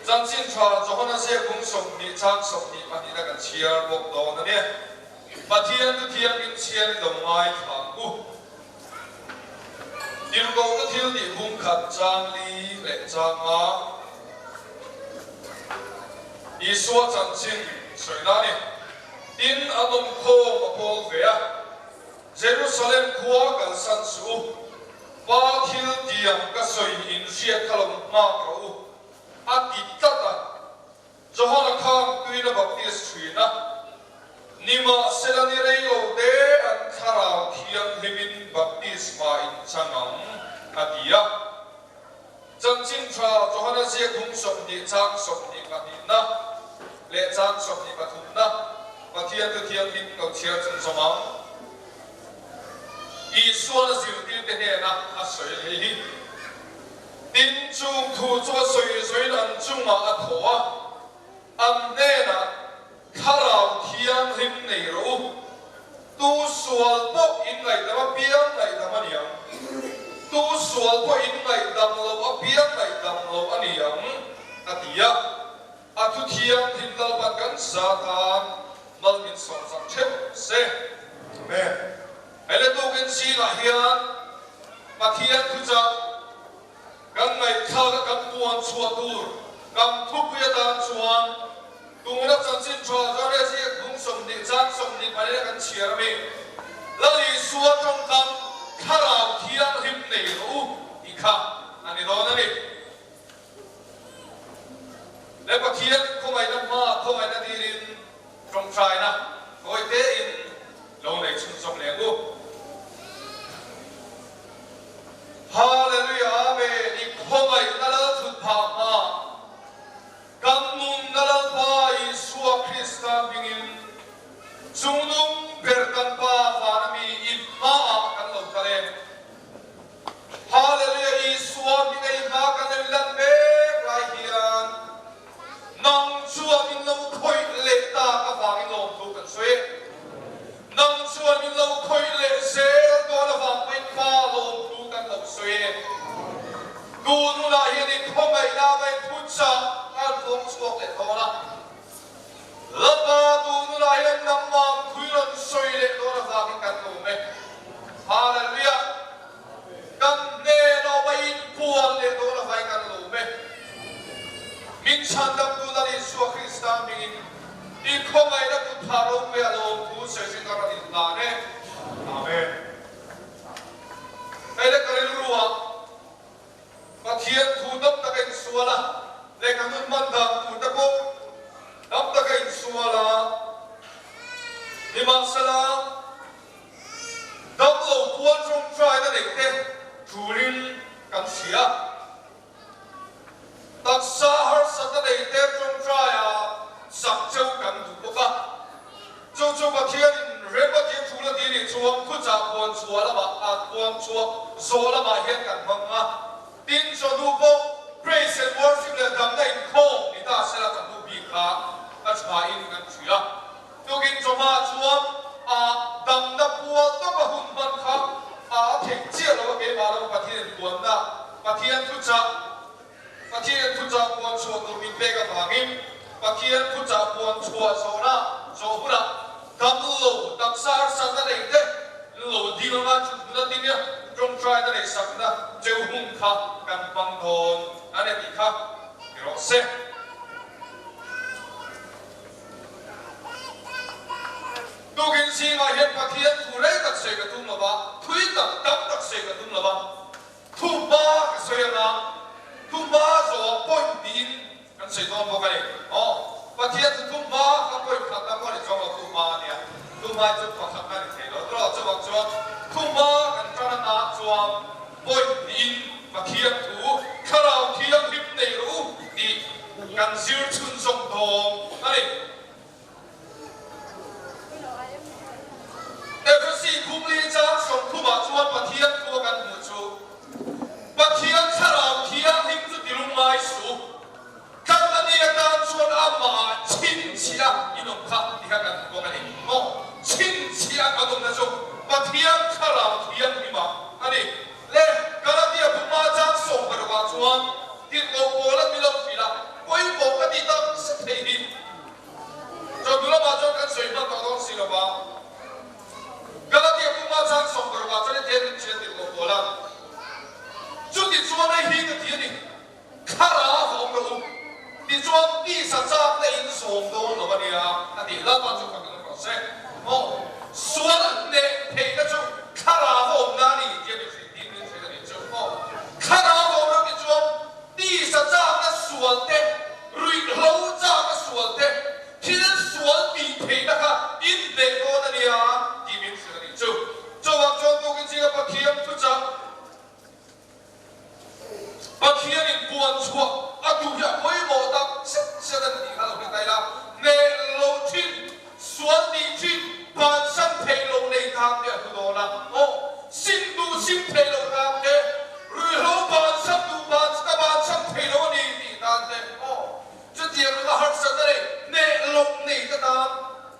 Chanchin tha Johana ziak bung 20 chang 22 na kan chhiar bawk dawn a nia. Pathian chu thiangin chhiar i lo ngaithla ang u. Tirhkohna thil tih bung khat chang li leh chang nga Isua chanchin sawina a ni. Tin, an awmkhawm a pawl ve a, Jerusalem khua kalsan suh u, Pa thil tiang ka sawi in hriat kha lo nghak rawh u, a ti tlat a. Johana khan tuina baptist thin a, nimahsela ni rei lo te an thlarau thianghlimin baptisma in chang ang, a ti a. Chanchin tha Johana ziak hung 20 chang 22na leh chang 23na Pathian thu thianghlim lo chhiar chung zawm ang. Isuan a zirtirte hnena a sawi a nih hi. Tin, chung thu chu a sawi zawiin an chungah a thaw a, an hnenah, Thlarau Thianghlim nei rawh u, tu sual pawh in ngaihdam apiang ngaihdam a ni ang, tu sual pawh in ngaihdam loh apiang ngaihdam loh a ni ang, a ti a. A thu thianghlim Lalpan kan zatan mal min sawmsak theuh se. Amen. Hei le tukin zingah hian Pathian thuchah kan ngaihthlak a kan puan chhuah tur kan thupui atan chuan tuna chanchin tha Zare ziak bung 20 chang 24 a kan chhiar a mi Lal Isua tawngkam Thlarau Thianghlim nei rawh u tih kha a ni dawn a ni. Le Pathian khawngaihna hma khawngaihna dilin tawngtaina kawi tein lo nei chhunzawm leh ang u. Hallelujah Amen i khawngaihna lal thut phah hma kan nunna Lalpa Isua Krista hmingin chungnung ber kan Pa vana mi i hmaah kan lo kal e. Hallelujah Isua min ei hma kan en lan mek lai hian nang chuan min lo khawih leh tak avangin lawmthu kan sawi e. Nang chuan min lo khawih leh zel dawn avang pawhin Pa lawmthu kan lo sawi e. Tun hunah hian i khawngaihna avain thuchah an vawng chhuak leh dawn a. Lapa tun hunah hian nangmah thui rawn sawi leh dawn avangin kan lawm e. Hallelujah! Kan hnen awm a inpuan leh dawn avangin kan lawm e. Min chhandamtu Lal Isua Krista hmingin i khawngaihna kut tha ropui a lawmthu sawi sin ka rawn inhlan e. Amen. Hei le ka rilru ah Pathian thu dam taka insual a, lehkha nun hman dan tur te pawh dam taka insual a, nimahsela dam lo puan tawngtaina neih te turin kan hria. Taksa harsatna nei te tawngtaia sak cheu kan duh bawk a. Chu chu Pathianin rem a tih thu la ti nih chuan thuchah puan chhuah lamah a puan chhuah zawh lamah hian kan hmang a. Tin, chawhnu pawh praise and worship leh damna inkhawm ni ta sela chawhnu bik kha a thain kan hria. Tukin chawhma chuan a damna pual tawp a hun hman kha a theih chiah lo a keimah lama Pathianin puanna Pathian thuchah Pathian thuchah puan chhuah tur min pek avangin Pathian thuchah puan chhuah zawhna zawh hunah dam lo taksa harsatna nei te lo ding anga thutna dinga tawngtaina nei sakna cheu hun kha kan hmang dawn a ni tih kha ni rawh se. Tukin zingah hian Pathian thu rei tak sawi ka tum lo va, thui tak tam tak sawi ka tum lo va. Thu hma ka sawi anga, thu hma zawhah point tiin kan sawi dawn bawk a ni. Aw. Pathian chu thuhma kha point khatna pawh a ni chuang lo, thuhma a nia. Thuhma hi chu pakhatna a ni thei lo tawh. Chuvang chuan thuhma kan tan atah chuan point hnihin Pathian thu Thlarau Thianghlim nei rawh u tih kan zir chhunzawm dawn a ni. Efesi khumli chang 30 ah chuan Pathian thu a kan hmuh chu, Pathian Thlarau Thianghlim chu tilungngai suh, Tlanna ni atan chuan amah chhinchhiah in awm kha ti kha kan hmu bawk a ni. Maw? Chhinchhiah kan awmna chu Pathian Thlarau Thianghlim ah a ni. Le, Galatia buma chang 16 ah chuan tirhkoh pawl an mi lo hrilh a, pawimawh ka tih tak zet thei hi. Chawhnu lamah chuan kan sawi hman tawh dawn si lo va. Galatia buma chang 16 ah chuan hetiang in hriat tirhkoh pawl a, Chuti chuan hei hi ka ti a ni. Thlarau a awm rawh u. Tichuan tisa chakna in zawm dawn lo a nia a ti. Lalpa chu fak in rawh se. Aw, sual hneh theihna chu thlarau a awmna a ni tia min hrilh tiin min hrilh a nih chu. Aw, thlarau a awm rawh tichuan tisa chakna sual te, ruihhlo chakna sual te, thil sual tih theihna kha in hneh dawn a nia tih min hrilh a nih chu. Chuvang chuan tukin zinga Pathian thuchah. Pathianin puan chhuah a duh hi a pawimawh tak zet zet a ni tih kha lo hre ta ila, hneh lo thin, sual tih thin, bansan theih lo nei tan te a hlu dawn a, aw, sim duh sim theih lo tan te, ruihhlo bansan duh ban ka bansan thei lo a ni tih tan te, aw, chutiang anga harsatna nei, hneh loh nei te tan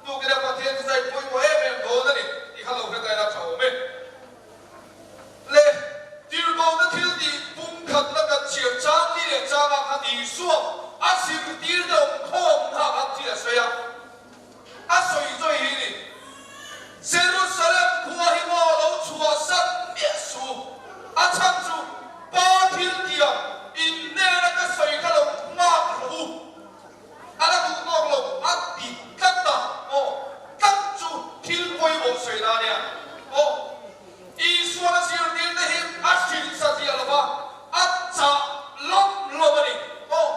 tukin a Pathian chu zai pawimawh em em dawn a ni tih kha lo hre ta ila tha awm e. Le, tirhkohna thil tih pumkhatna kan chhiar chang ni leh changah khan Isua a zirtir te awm khawm hna khan thil a sawi a, a sawi chawi hi ni, Jerusalem khua hi maw lo chhuahsan miah suh, a chhan chu Pa thil tiang in hnena ka sawi kha lo nghak rawh u, a la duh tawk lo a ti tlat a, aw, tlat chu thil pawimawh sawi na nia, aw. Isuan a zirtirte hi a hrilh satliah lo va, a chah lawm lawm a ni. Aw,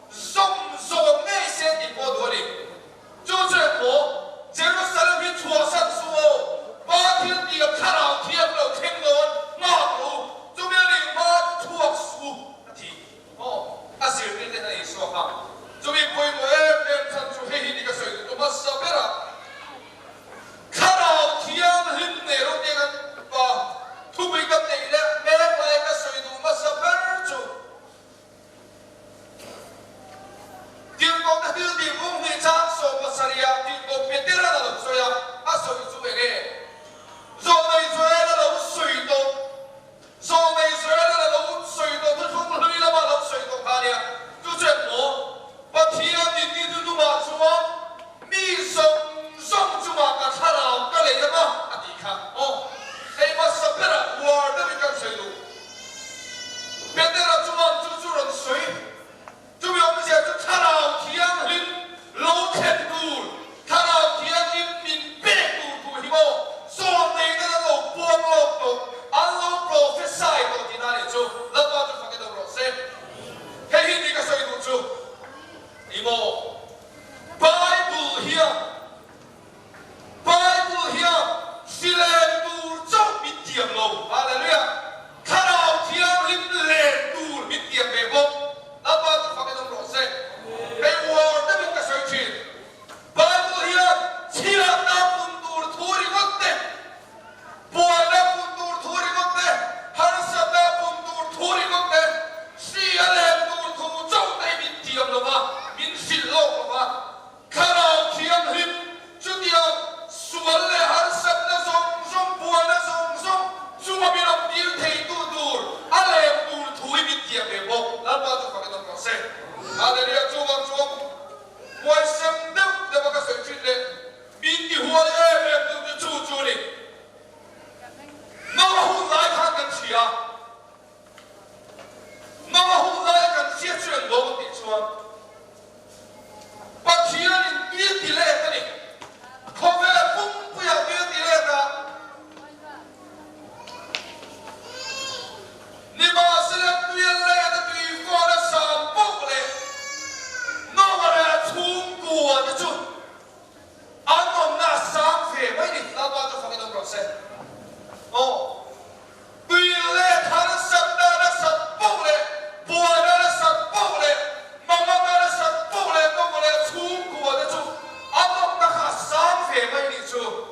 zawm zawm ngei se tih pawh duh a ni. Chu chu engmaw, Jerusalem hi chhuahsan suh aw, Pa thil tih a thlarau thiam lo thleng dawn, nghak rawh u, chumi a nih hma chu chhuak suh u, a ti. Aw, a zirtirte hian Isua kha chumi pawimawh em em chhan chu hei hi ni ka sawi duh tu hmasa ber a. Thlarau Thianghlim nen.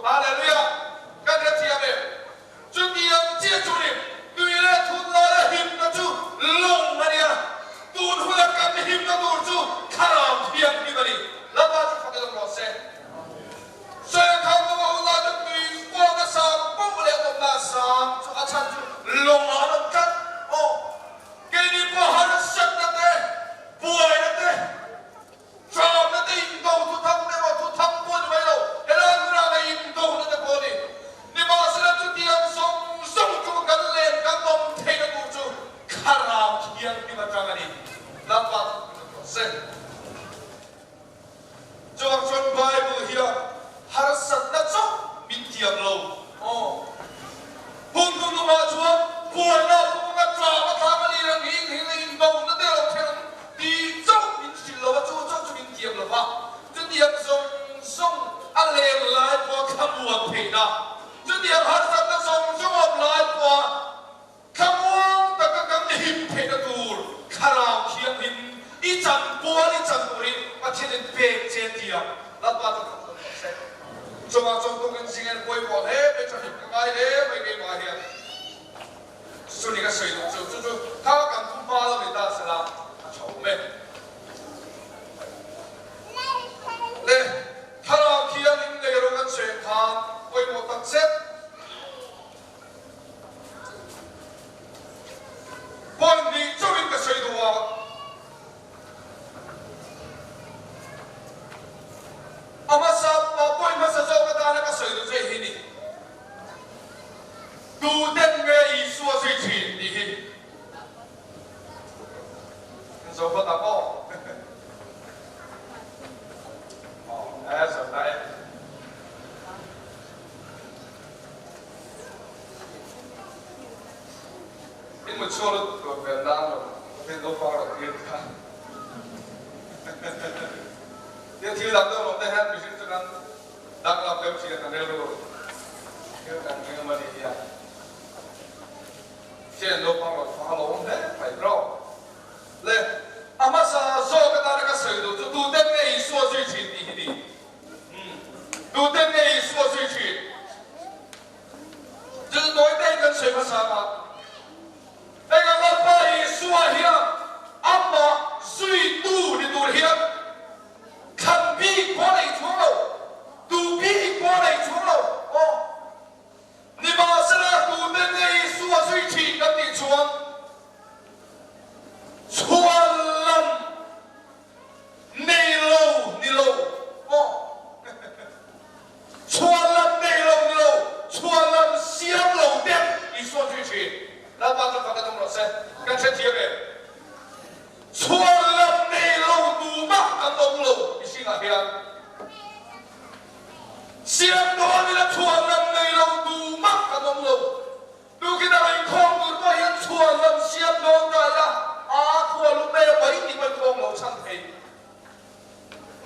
Hallelujah! Kan hrethiam em? Chutiang chiah chu ni, tui leh thut laia himna chu lawng a nia. Tun huna kan himna tur chu Thlarau Thianghlim a ni. Lalpa chu fak ilo rawh se. Sawikham hmanga hun lai chu tui kuak a sang poh leh awmna a sang chu a chhan chu lawngah an awm tlat. Aw, keini pawh harsatna te, buaina te, Tlawmna te indo thu thang te emaw thu thang pawh ni mai lo, helai hmunah leh indona te pawh a ni. Nimahsela chutiang zawng zawng chu kan len kan awm theihna tur chu Thlarau Thianghlim atang a ni. Lalpa chu hmuh rawh se. Chuvang chuan Bible hian harsatna chauh min tiam lo. Aw. Hun hun lumah chuan buaina pawng a tlak a tlak a lir ang hing hing a indona te lo thleng ang tih chauh min hrilh lo a, chu chauh chu min tiam lo va. Chutiang zawng zawng a leng lai pawha thlamuan theihna, chutiang harsatna zawng zawng awm lai pawha thlamuang taka kan him theihna tur Thlarau Thianghlim i chanpual i chan turin Pathianin pek che tiang Lalpa chu thawk dawn tawh se. Chungah chuan tukin zingin pawimawh hle mai chu hlim ka ngai hle mai keimah hian chu ni ka sawi duh chu chu chu kha kan thu hma lo ni ta sela a tha awm e. Le Thlarau Thianghlim nei rawh kan sawi ang khan pawimawh tak zet. Point hnih chauhin ka sawi duh a. A hmasa pa point hmasa zawk atana ka sawi duh che hi ni. Tuten nge Isua zui thin tih hi kan zo phawt ang aw. Aw, e zo ta e. In mut chhuak lutuk tur vel nan lo Pathian naupang rawh tir kha. Tia thil dang deuh lawm te hian mihring chu kan danglam deuh thin a kan rilru thil kan ring emaw ni hian Pathian naupang rawh fang a lo awm hle mai rawh. Le a hmasa zawk atana ka sawi duh chu tuten nge Isua zui thin tih hi ni. Tuten nge Isua zui thin? Chu tawi te kan sawi hmasa a, heng ang Lalpa Isua hian amah zuitu ni tur hian thlan bik pawh a nei chuang lo, duh bik pawh a nei chuang lo. Aw, nimahsela tuten nge Isua zui thin kan tih chuan chhuan lam Nei lo ni lo maw? Chhuan lam nei lo ni lo, chhuan lam siam lo deuh Isua zui thin. Lalpa chu fak a tum rawh se, kan hrethiam em? Chhuan lam nei lo tumah kan awm lo mihringah hian. Siam dawn ila chhuan lam nei lo tumah kan awm lo. Tukin a rawn khawm tur pawh hian chhuan lam siam dawn ta ila, a khua lu me mai tih pawhin khawm lo chhan thei.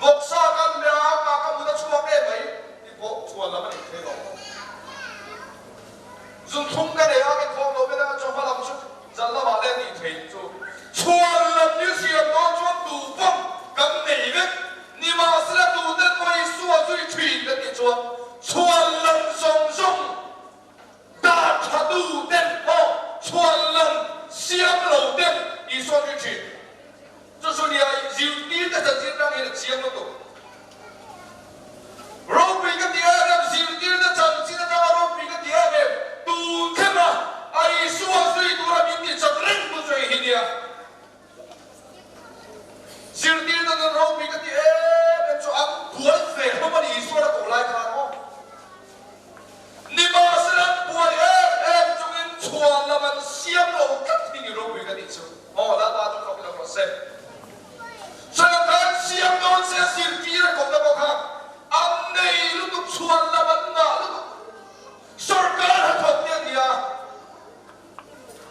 Vawksa kan hmeh a, ka ka mut a chhuak em mai tih pawh chhuan lam a nih thei lo. Zunthum ka nei a, ka khawm lo vel a, chawhma lam chu zan lamah le tih thei chu. Chhuan lam hi siam dawn chuan tu pawh kan nei vek. Nimahsela tuten pawh Isua zui thin kan tih chuan chhuan lam zawng zawng Dar tha tu ten pawh chhuan lam siam lo ten Isua zui thin. Chu chu nia zirtir te chanchin rang hian a chiang lutuk. Ropui ka ti em em, zirtir te chanchin atanga ropui ka ti em em, tun thlenga a Isua zui tura min ti chak reng tu chu hei hi nia. Zirtir te nun ropui ka ti em em chu an buai ve hlawm a ni Isua la koh lai khan aw. Nimahsela an buai em em chungin chhuan lam an siam lo tlat hi ni ropui ka tih chu. Aw Lalpa chu fak ila rawh se. Chuan khan siam dawn se zirtir a kawmna pawh kha an nei lutuk chhuan lam an ngah lutuk. Sorkar hnathawk te an ni a.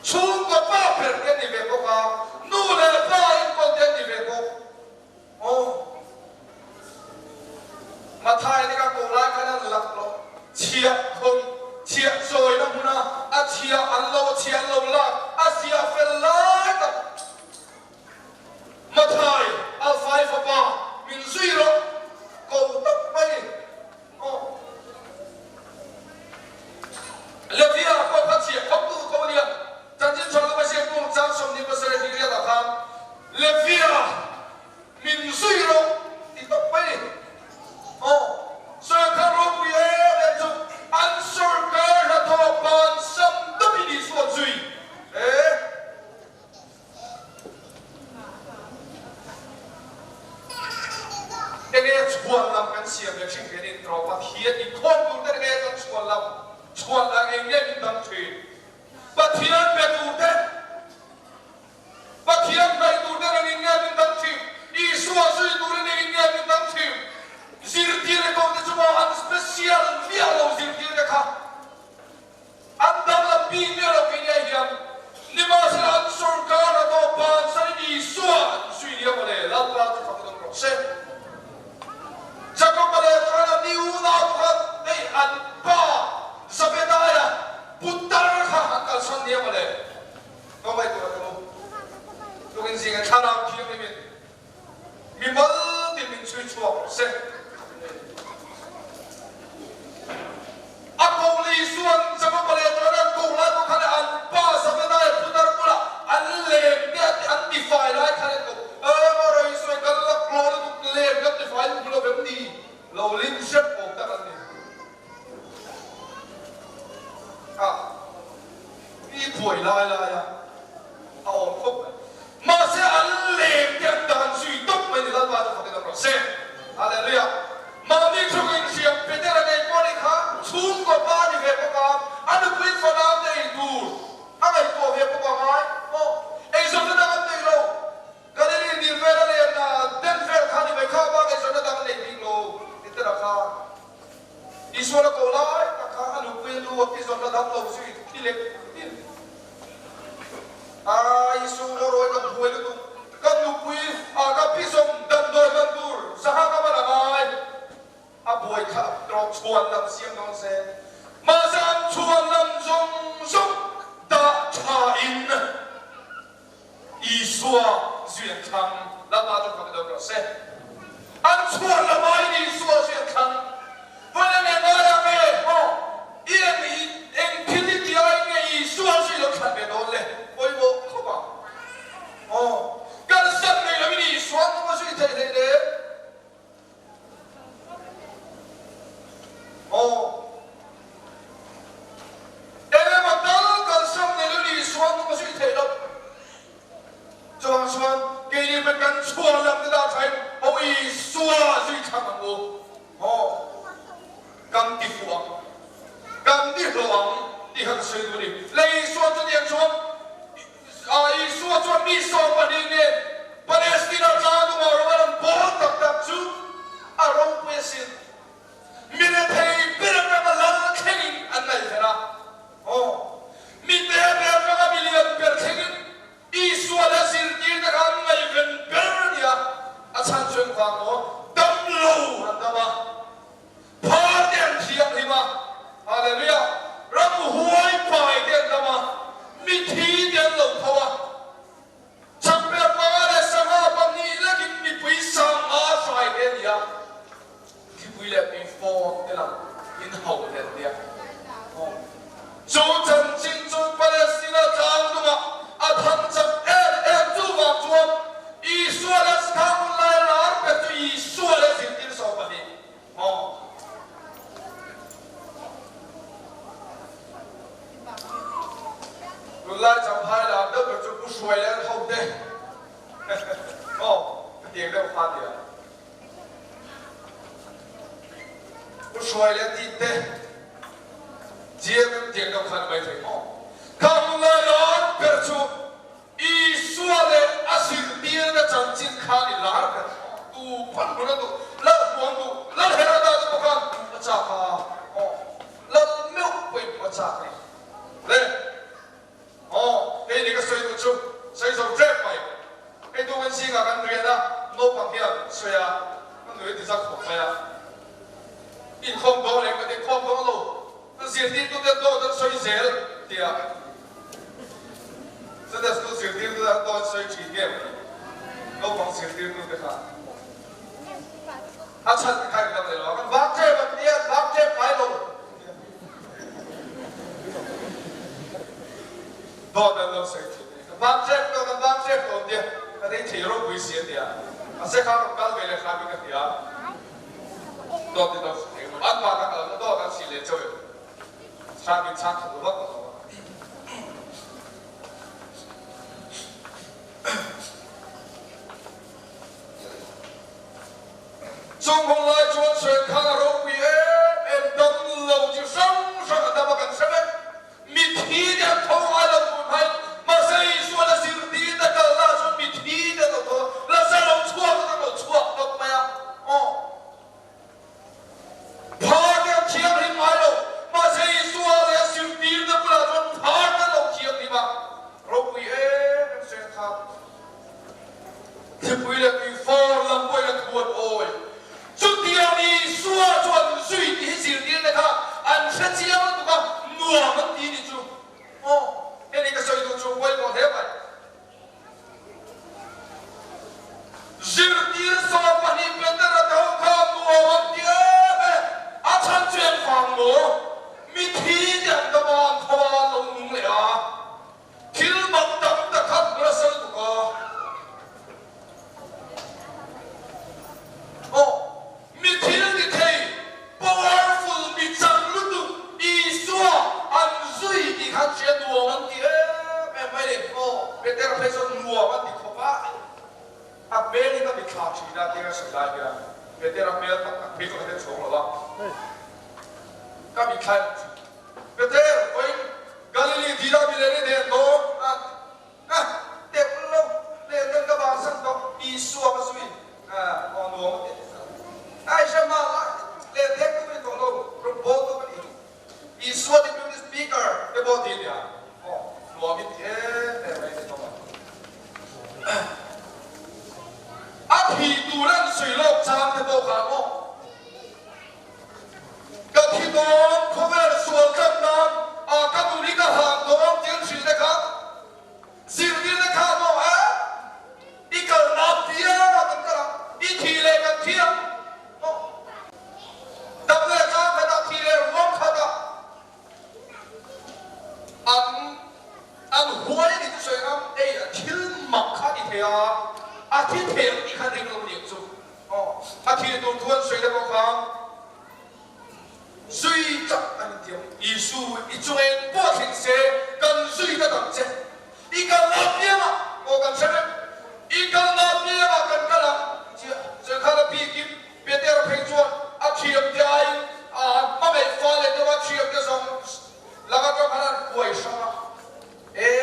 Chhungkaw pa ber te an ni ve bawk a, nu leh pa enkawl te an ni ve bawk. Aw. Mathai te kha ko lai khan an lak loh chhiah khawn chhiah chawina hmuna a chhiah an lo chhiah an lo lak a ziah fel lai tak Mathai Alfai fapa min zui rawh ko tak mai. Aw. Levia pawh kha chhiah khawp duh tho a nia. Chanchin chhuak lama hriat bung chang 27 hi riatah khan Levia min zui rawh ti tawp mai a ni. Aw, sorkar ropui em em chu an sorkar hnathawh bansam dawpin Isua an zui e. Enge chhuan lam kan siam leh hring hian in rawh Pathian inkhawm tur te enge kan chhuan lam chhuan lam eng nge min dang thin Pathian be tur te Pathian hnaih tur te eng in nge min dang thin Isua zui tur in eng in nge min dang thin Zirtir te ko te chu maw an special miah lo zirtir te kha An danglam bik miah lo kei nia hian nimahsela an sorkar a tawp bansan in Isua an zui nia mawle, Lalpa chu fak dawng rawh se. Jakob-a leh Johana ni unau pakhat hei an pa Zebedaia putar kha an kalsan nia mawle. Ka ngaihtuah a tum u. Tukin zinga thlarau thianghlimin Mi mal tin min chhui chhuak rawh se. A ko li chuan Jakoba leh Johanan ko lai pawh khan an pa Zebedaia putar bulah an lem te an tifai lai khan an ko, Emaw Raisue kan la klaw lutuk lem kan tifai in hmu lo vem ni? Lo lim hrep awm tak an ni. A mi buai lai lai a a awm khawp mai. Mahse an lem te an dan zui tawp mai ni Lalpa chu fakin awm rawh se. Hallelujah. Mahni thung in hriam Petera ngei pawh ni kha chhungkaw pa ni ve bawk a, a nupui fanau te ei tur a ngaihtuah ve bawk a ngai maw? Eizawnna dang an nei lo. Galili dil vel a len a den vel kha ni mai kha bak eizawnna dang an nei bik lo Petera kha. Isua la ko lai tak kha a nupui a nu a pizawn la dam lo zui thi lek in a Isu maw rawi ka buai lutuk ka nupui a ka pizawn damdawi man tur sangha ka man a ngai a buai kha rawh chhuan lam siam dawn se mahse an chhuan lam zawng zawng dah tha in Isua zui an thlang, Lalpa chu fak deuh rawh se. An chhuah lamaiin Isua zui an thlang. Vawiin a nge ngai ang e, maw? I eng i eng thil i ti aiin nge Isua zui lo thlan ve dawn le? Pawimawh khawp ang. Maw? Kalsan nei loin Isua an awm a zui theih hlei le? Aw, engemaw tal kalsam nei lo ni suan tum a zui theih loh. Chuvang chuan keini pawhin kan chhuah lam te dah thain aw Isua zui thlang ang u. Aw, kan ti fuh ang, kan ti hlawh ang tih kha ka sawi duh a ni. Lei Isua chutiang chuan Isua chuan mi 12 nen Palestina tlangnungah ram a rawn bawl tak tak chu a ropui asin. Mi rethei ber atanga lal thlengin an ngaihven a. Aw, mi te ber atanga mi lian ber thlengin Isua leh zirtirte kha an ngaihven ber a ni a. A chhan chu engvang maw? Dam lo an dam a. Phar te an thianghlim a, Hallelujah! Ramhuai pai te an dam a, mithi te an lo tho a, changper panga leh sangha pahnih lekin mipui sangha hrai te a ni a, thlipui leh tui fawn te lam in hauh te an nia. Chu chanchin chu Palestina tlangdungah a thang chak em em chuvang chuan Isua leh Thang lai lar ber chu Isua leh zirtir 12 Aw. Tunlai Champhai lam deuh ber chu Pu Hruai leh an hote aw ka tiang deuh kha nia. Pu Hruai leh tih te GMM tiang deuh kha ni mai thei maw. Kha tunlai lar ber chu Isua leh a zirtirna chanchin khan i lar ber aw. Tu pawn hmun a duh, lal hmuam duh, lal Heroda te pawh khan a chak a aw. Lal meuh pawhin a chak a ni. Le aw, kei ni ka sawi duh chu sawi zo ṭep mai. Hei tu kan zingah kan rian a, naupang hian sawi a, ka nui a ti zak khawp mai a. Inkhawm dawn leh kan inkhawm dawn lo. Ka zirtirtute dawt an sawi zel tia Sunday School zirtirtute an dawt an sawi thin nge maw naupang zirtirtute kha a chhan kha engdang leh lo a kan vak tep an tia an vak tep ngai lo. Mahse kha rawn kal ve leh hram in ka hria. Dawt in dawt thei lo. An mah tak lo dawt an si leh chauh em. Hram in chhang khat lo vak lo. Chung hun lai chuan Suenkhang a ropui em em dam lo chi hrang hrang a dam a kan hre vek. Mithi te an tho ngai lo tun hai, mahse Isuan a zirtir te kal lah chuan mithi te an lo tho a, Lazaro chhuak te an lo chhuak tawp mai a, aw. Phar te an thianghlim ngai lo, mahse Isua leh a zirtir te bulah chuan phar te an lo thianghlim a, ropui em em Suenkhang. Thlipui leh tuifawr lam pawhin a thuan awi. Chutiang Isua chu an zui tih hi zirtirte kha an hre chiang lutuk a, nuam an ti ni chu. Aw, heni ka sawi duh chu pawimawh hle mai. Zirtir 12 Petera te ho kha nuam an ti em e, a chhan chu engvang maw? Mithi te an dam a, an tho a, an lo nung leh a. Thil mak tam tak kha hmu nasa lutuk a. Aw, mi thil ti thei, powerful, mi chak lutuk Isua an zui tih khan hria nuam an ti em em mai ni. Aw, Petera phei chuan nuam an ti khawp a. A hmel hi ka mitthla thin a, tiang a sawi lai hian Petera hmel tak tak phei chu ka hre chhuak lo a. Ka mitthla in Peter, vawiin Galili dila mileh nen dawn a, a teuh lo leh nen ka bansan tawh, Isua ka zui a, aw nuam a ti. Aisha hma la leh dek tu ka ni tawh lo, rawn bawl tu ka ni. Isua deputy speaker te pawh ti nia, aw nuam i ti em em mai ni tawh a. A thi tur an sawi lawk chang te pawh khan aw. Ka thi dawn khawvel sual tlat nan a ka nun hi ka hlan dawn tih an hrilh te kha zirtir te kha maw e i kal na piang ah kan kal ang i thih leh kan thi ang maw dam leh tlang khat ah thih leh ruang khat ah an an huai a ni chu sawi ngam ei a thil mak kha a ti thei a a thi thei ang tih kha ring lo ni ang chu. Aw, a thih tur thu an sawi te pawh kha zui chak an intiam. Isu, i chung eng pawh thleng se, kan zui ta dang che. I kalna apiangah, aw kan hre vek, i kalna apiangah kan kal ang chiah. Chuan kha la bikin Petera phei chuan a thiamte aiin a hmangaih fa leh deuh a thiamte zawng laka atang khan an kuai hrang a. E,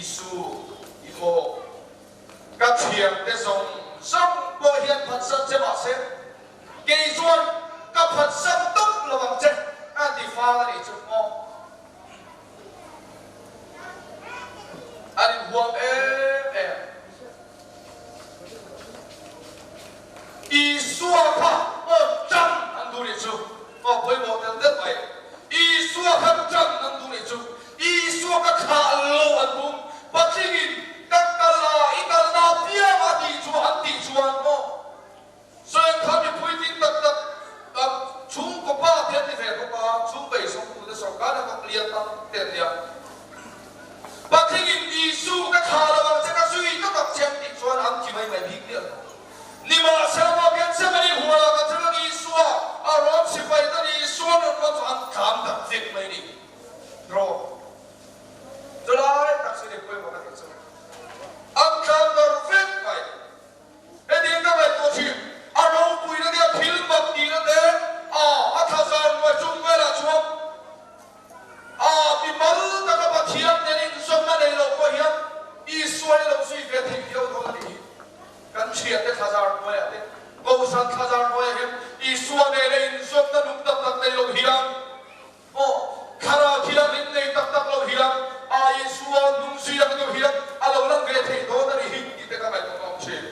Isu, i aw. Ka thiamte zawng zawng pawh hian phatsan che mahse, kei chuan ka phatsan tawp lo ang che, a ti fal a nih chu maw? An inhuam em em. Isua kha aw tan an duh nih chu aw pawimawh tel tel mai. Isua kha tan an duh nih chu. Isua ka thlah lo an bum. Patlingin ka kal a, i kalna piang a tih chu an tih chuan maw? Sawi kha mipui ding tak tak kan chhungkaw pa te an ti ve bawk a, chhungkaw eizawngtute sorkar leh bawk lian tak te an nia. Patlingin Isu ka thlah lo ang che, ka zui tawp ang che an tih chuan an ti mai mai bik miah lo. Nimahsela maw Gethsemane hualah kan thil Isua a rawn sipai tan Isua rawn rawn chu an tlan tak vek mai a ni. Rawh. Chulai tak chu ni pawimawh ka tih chu. An tlan darh vek mai. Hetiang ka ngaihtuah thin. A ropuina te, a thil mak tihna te, a a thlazar hnuai chung velah chuan a mi mal taka Pathian nen inzawmna nei lo pawh hian Isua hi lo zui ve thei viau dawn a nih hi. Kan thiante thlazar hnuaiah te, Kohhran thlazar hnuaiah hian Isua nena inzawmna nung tak tak nei lo hian Aw, thlarau thianghlim nei tak tak lo hian a Isua nung zui ang deuh hian a lo lang ve thei dawn a ni hi tih te ka ngaihtuah ngam thin.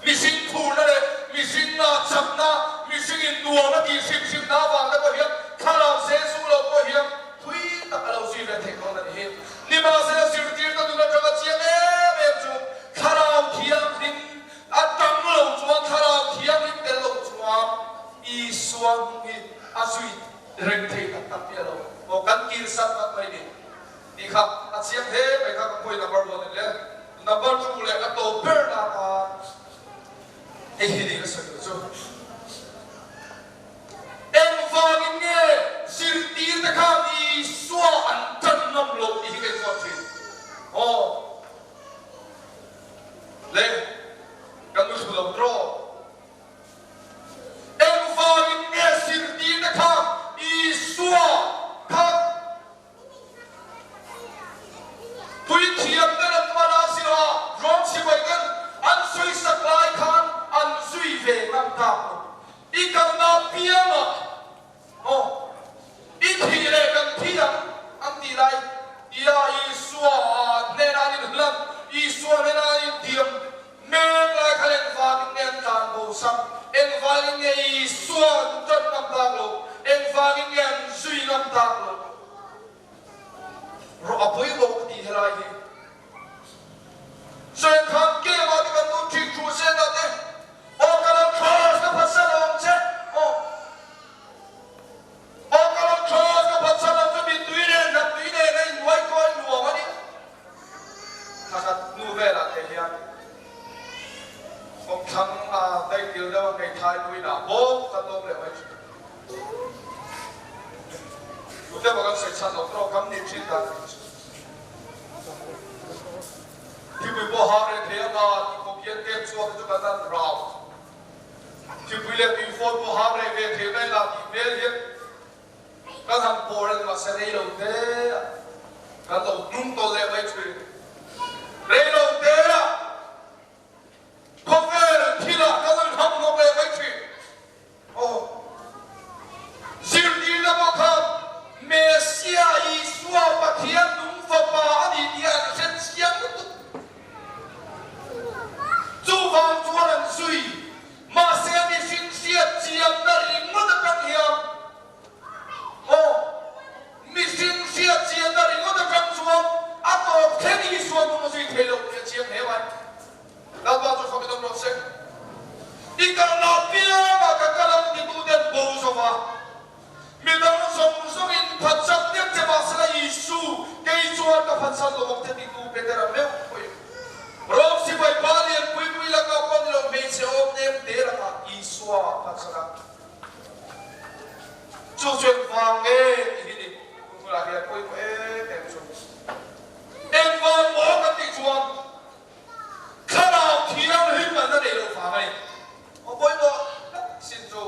Mihring phurna leh mihring ngah chakna, mihring in nuam a tih hrim hrim na avang te pawh hian thlarau Jesu lo pawh hian thui tak a lo zui ve thei dawn a ni hi. Nimahsela zirtirna nun atanga chiang em em chu thlarau thianghlim A tang lo chuan Thlarau Thianghlim tel lo chuan Isua hnung hi a zui reng thei tak tak miah lo. Aw kan kir sat vat mai ni tih kha a chiang hle mai kha ka point number one in le. Number 2 leh a tawp ber na atan hei hi ni ka sawi duh chu. Engvangin nge zirtirte khan Isua an tan ngam loh tih hi ka inzawt thin. Aw le, kan nu thu lo draw. Engvangin nge zirtirte khan Isua kha Puithiamte lam hmana zira rawn chhibai ten an sawisak lai khan an zui ve ngam tak lo. I kalna piangah maw i thih leh kan thi ang an tih lai tia Isua hnenah an inhlan, Isua hnenah an intiam mek lai khan engvangin nge an tlan bo sak, engvangin nge Isua an tan ngam tak lo, engvangin nge an zui ngam tak lo. Rawh a pawimawh ka tih helai hi. Chuan khan game ah te kan lut thin thu se ta te aw ka lo cross ka phatsan lo ang che aw aw ka lo cross ka phatsan lo chu mittui nen hnaptui nen a innuai kawi nuam a ni. Thakhat hnu velah te hian kawmthlang a daihkil deuh a hmeithai nuinah bawk kan awm leh mai thin. Tute pawh kan sawi chhan loh tawk kam nih thin dan tih chu. Thipui pawh hang reng thei anga tih khawp hian kem chhuak te chu kan han rau. Thipui leh tuifawn pawh hang reng ve thei mai la tih hmel hian kan han pawr a ni mahse rei lo te ah kan lo hnung tawlh leh mai thin. Rei lo te ah khawvel thilah kan han ham hnawk leh mai thin. Aw, zirtirna pawh khan Messia Isua Pathian nung fapa a ni tih an hre chiang lutuk. Chuvang chuan an zui. Mahse mihring hriat chianna ringawt atang hian aw, mihring hriat chianna ringawt atang chuan a tawp thleng Isua nung a zui thei lo tih a chiang hle mai. Lalpa chu fak i dawm rawh se. I kalna apiangah ka kal ang titu ten bo zo va, midang zawng zawngin phatsan nek che mahsela Isu kei chuan ka phatsan lo ang che titu Petera meuh pawhin Rom sipai pa lian pui pui lakah pawh ni lo hmeichhe awm nem te lakah Isua phatsan a. Chu chu engvang nge tih hi ni tunah hian pawimawh em em chu. Engvang maw kan tih chuan Thlarau Thianghlim an la neih loh vang a ni. Aw pawimawh tak sin chu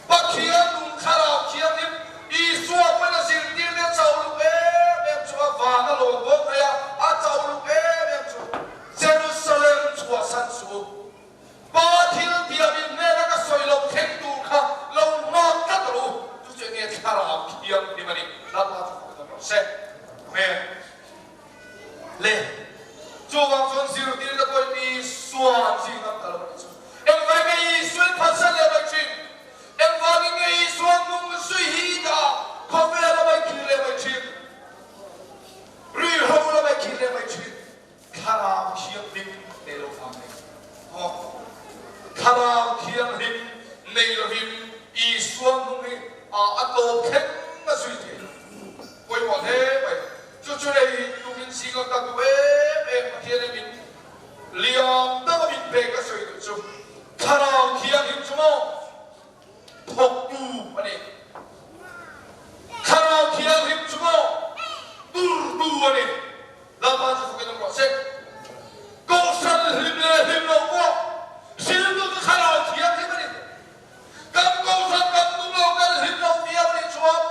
Pathian nung Thlarau Thianghlim Isua pawhin a zirtir te a chauh luk em em chu a van a lawn dawn mai a, a chauh luk em em chu Jerusalem chhuahsan suh u. Pa thil tiamin hnena ka sawi loh thleng tur kha lo nghak tlat rawh u. Chu chu enge Thlarau Thianghlim a ni. Lalpa chu fak dawm rawh se. Amen. Le, chuvang chuan zirtirna pawhin Isua an zing ngam ta lo a nih chu. Engvai nge Isuain phatsan leh mai thin? Engvangin nge Isua nung zui hi i dah khawvel a mai khir leh mai thin? Rihho la mai khir leh mai thin? Thlarau Thianghlim nei lo vang nei. Aw, Thlarau Thianghlim nei lovin Isua nung hi a tawp thleng a zui thei lo. Pawimawh hle mai. Chu chu lei tukin zinga ka duh em em Pathian in min liam deuh a min pek a sawi duh chu Thlarau Thianghlim chu maw thawktu a ni. Thlarau Thianghlim chu maw turtu a ni. Lalpa chu fakin awm rawh se. Kohhran hlim leh hlim lo pawh hriltu chu Thlarau Thianghlim a ni. Kan kohhran kan tum lo, kan hlim lo viau nih chuan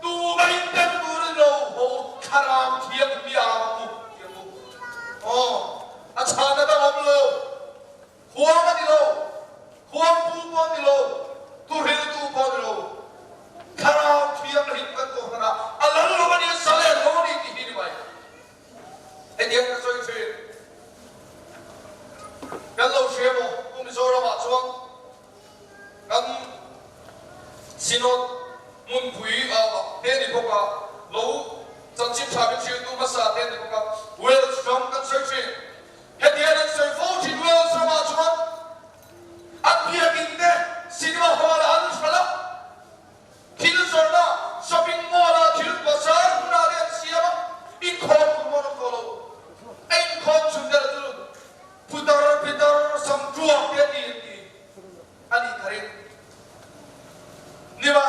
tumahin kan tur in lo ho thlarau thianghlim ang u ti ang u. Aw, a chhana dang awm lo, huang a ni lo, huangpu pawh a ni lo, tuhriltu pawh a ni lo. Thlarau thianghlim kan kohhran ah a lal lo a ni, a zalen lo a ni tih hi ni mai. Hetiang ka sawi thin. Kan lo hria maw? Pu Mizoram ah chuan kan Synod hmunpui ah te ni bawk a, lo chanchin tha min hriltu hmasa te ni bawk a, Wales ram kan sawi thin. Hetiang an sawi fo thin Wales ramah chuan an biakin te cinema hall ah an hralh a, Thil zawrhna, shopping mall ah thil bazar hmunah te an siam a, inkhawm tur pawh an awm tawh lo. A inkhawm chhun deuh chu.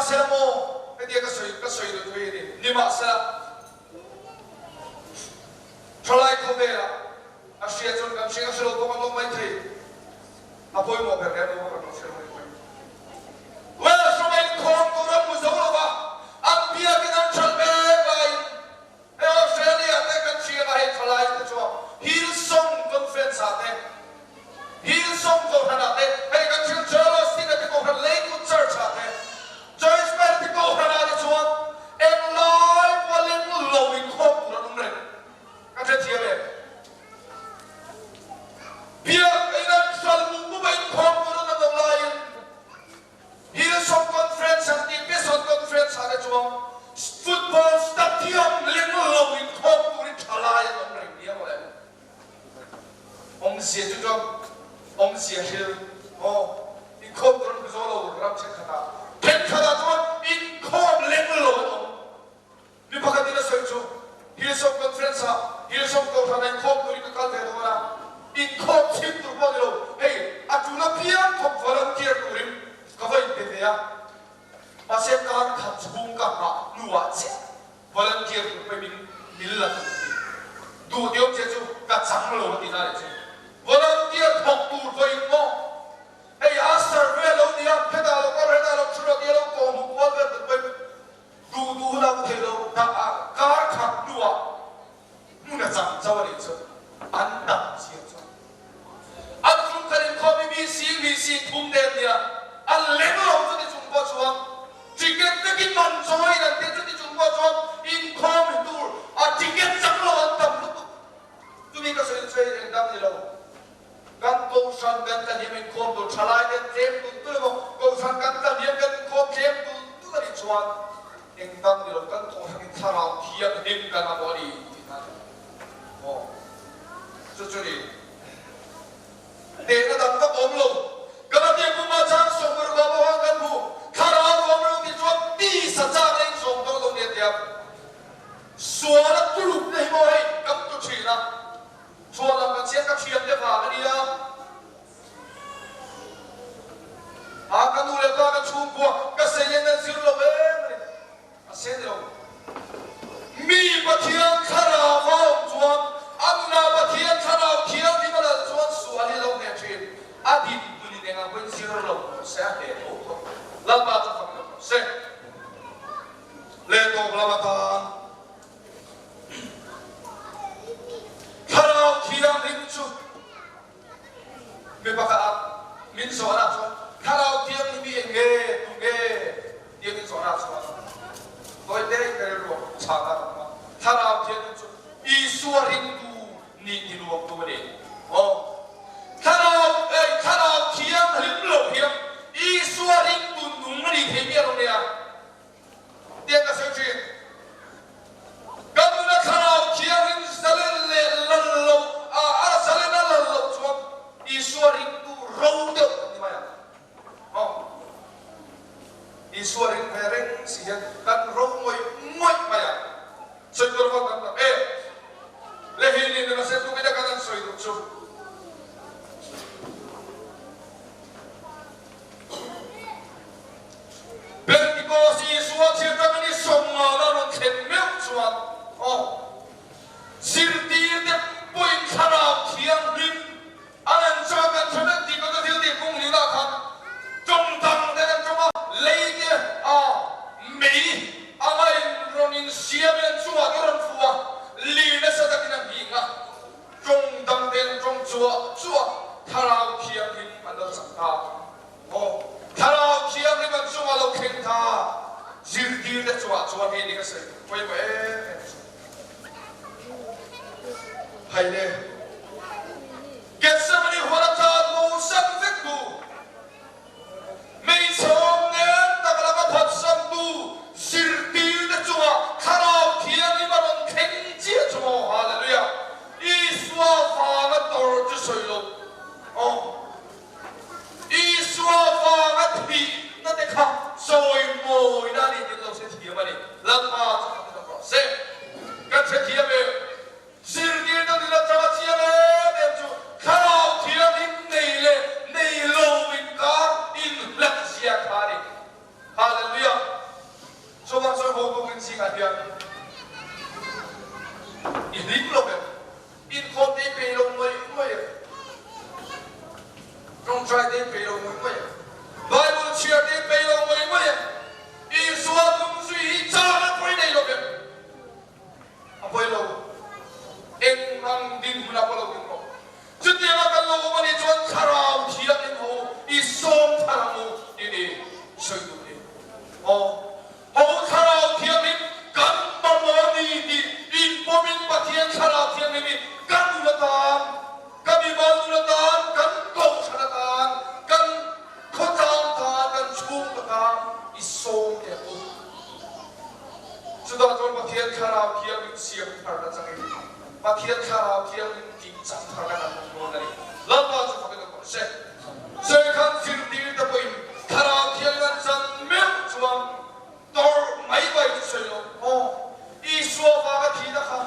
Nimahsela maw, hetia ka sawi ka sawi duh thu hi a ni. Nimahsela, thalai khawvelah a hria chuan kan hria ka hre lo bawk a lawm maithei. A pawimawh ber hle lo kan lo hre lo mai mai. Welsh rama inkhawm tur an hmu zo lo va, an biakin an hralh mek laiin he Australia te kan hria nga hei thalai te chuan Hillsong Conference ah te, Hillsong Kohhran ah te, hei kan hriat Joel Osteen-a te Kohhran Lakewood Church ah te, Joyce Meyer te Kohhran ah te chuan englai pawh leng lo inkhawm tur an awm reng. Ka hrethiam em? Biakinn an hralh mum mum a inkhawm tur an awm laiin Hillsong Conference an tih Bison Conference ah te chuan Football Stadium leng lo inkhawm turin thalai an awm reng nia mawle. Awmzia chu chuan awmzia hril maw inkhawm tur an hmu zo lo ram thenkhatah thenkhatah chuan inkhawm leng lo an awm. Mi pakhatin a sawi chu, Hillsong Conference ah Hillsong Kohhran a inkhawm turin ka kal ve dawn a, inkhawm chhim tur pawh ni lo, hei a tul apiang thawk volunteer turin ka va inpe ve a, mahse kar khat chhung ka nghah hnuah chiah volunteer tur pawhin min min la duh ti. Duh ti awm che chu ka chang lo a ti na leh chu. Volunteer thawk tur pawhin maw? Hei a survey lo nia, hetah lo kal, hetah lo thu rawh tia lo kawhhmuh kual vel tur pawhin Duh duh hun a hmu thei lo tak a, kar khat hnuah hmun a chang chauh a nih chu an tam chiang chuan. An chung khat inkhawm hi mi si mi si thum te an nia, an leng lo chuti chung pawh chuan ticket vekin man chawiin an tia chuti chung pawh chuan inkhawm hi tur a ticket chang lo an tam lutuk. Chumi ka sawi chu hei engdang ni lo. Kan Kohhran kan tlahniam inkhawm tur thalai ten tlem tul tul emaw, Kohhran kan tlahniam kan inkhawm tlem tul tul a nih chuan eng dang ni lo kan Kohhran in thlarau thianghlim kan a maw a ni tih na a ni maw? Chu chu ni tehna dang tak awm lo. Galatia puma chang sawmur kua pawh kan hmu, thlarau awm lo tih chuan tisa chak a inzawm dawn lo nia tia suala tulukna hi maw hei kan tu thin a. Chhuah lam kan chhiat ka thiam te vang a nia. A ka nu leh pa ka chhungkua ka seilen an zir lo em a ni. A se ni lo. Mi Pathian thlarau a awm chuan a nunah Pathian thlarau thianghlim a lal chuan sual hi a lo hneh thin. A dinhmun in engah pawhin zir lo rawh se a hneh tho tho. Lalpa chu fak lo rawh se. Leh tawp lam atan. Thlarau Thianghlim chu mi pakhat ah min zawhna chuan Thlarau Thianghlim hi eng nge, tu nge tia min zawhna chuan tawite in ka rilru a chhang a rawn awm a. Thlarau Thianghlim chu Isua ringtu nih ti nuamtu a ni. Aw, Thlarau, ei, Thlarau Thianghlim lo hian Isua ringtu nung a nih thei miah lo nia. Tiang ka sawi thin. Ka nuna thlarau thiangin zalen leh lal lo a, a zalen a lal loh chuan Isua ringtu ro deuh kan ni mai ang. Aw. Isua ring ve reng si hian kan ro ngawih ngawih mai ang. Sawi tur vang kan tam em. Le hi ni nuna se tukin a kan an sawi duh chu. Pentikos Isua thil tanga ni sawmngana rawn thlen meuh chuan aw zirtirte pawhin thlarau thianghlim an an chang kan hre vek tih kan thil tih kung hlihna khan tawng dang te kan tawng a, lei te a mei anga in rawn insiam in an chungah te rawn fu a, lir nasa takin a nghing a, tawng dang te an tawng chuah chuah thlarau thianghlim an lo chak ta. Aw, Thlarau Thianghlim an chungah lo thleng ta, zirtirte chungah chuan hei ni ka sawi pawimawh em em chu. Hai le, Gethsemane huan atan bosan vek tu, hmeichhe awm nen tak laka phatsantu zirtirte chungah Thlarau Thianghlim a rawn thleng chiah chu maw? Hallelujah! Isua vanga tawrh chu sawi lo. Aw. Isua vanga thihna te kha chawimawina a ni tih an lo hrethiam a ni. Lalpa chu fak in awm rawh se. Kan hrethiam em? Zirtirna nila changa chiang. zingah hian i hlim lo em? Inkhawm te i pei lo ngawih ngawih em? Tawngtai te i pei lo ngawih ngawih em? Bible chhiar te i pei lo ngawih ngawih em? Isua hnung zui hi chang a pawi nei lo em? A pawi lo. Eng ang dinhmun ah pawh lo ding rawh. Chutianga kan lo awm a nih chuan thlarau thianghlim ho i sawm thar ang u tih ni sawi duh ni. Aw, ho thlarau thianghlim kan mamawh a ni tih inpawmin Pathian thlarau thianghlim hi kan nun atan, kan mimal nun atan, kan kohhran atan, kan khawtlang tan, kan chhungkaw tan i sawm teh ang u. Chutah chuan Pathian thlarau thianghlim siam tharna changin Pathian thlarau thianghlim tih chak tharna kan hmu dawn a ni. Lalpa chu fakin awm rawh se. Sawi khan zirtir te pawhin thlarau thianghlim an chan meuh chuan tawrh mai mai chu sawi lo maw? Isua vanga thihna kha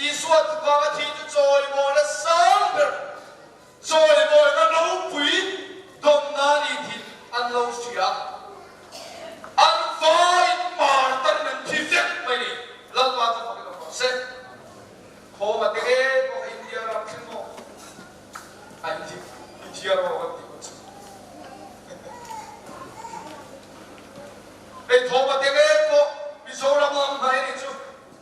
Isua vanga thih chu chawimawina sang ber, chawimawina ropui dawnna a ni tih an lo hria. An vaiin martar in an thi vek mai ni. Lalpa chu fakin awm rawh se. Khawma te nge pawh kha India ram thleng maw? A inthik India ram kan tih pawh chu. Hei Thawma te nge pawh Mizoram lam hnai a nih chu.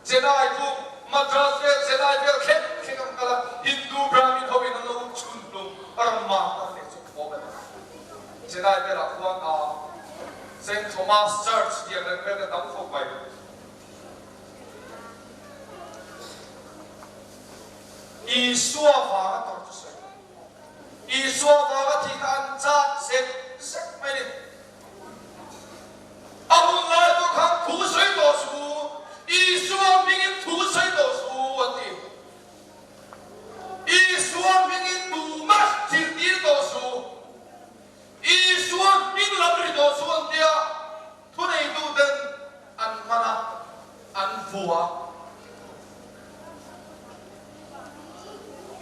Chennai khu Madras vel Chennai vel thleng thleng an kal a, Hindu Brahmin ho in an lo chhun hlum a rawn martar leh chu Thawma te. Chennai velah khuan a Saint Thomas Church tih ang reng vel a tam khawp mai. Isua vanga tawrh chu sawi lo. Isua vanga thih kha an chak zek zek mai ni. A hun lai tur khan thu sawi tawh suh u, Isua hmingin thu sawi tawh suh u an ti. Isua hmingin tumah zirtir tawh suh u, Isua hming lam ri tawh suh an tia. Thuneituten an hman a, an vua.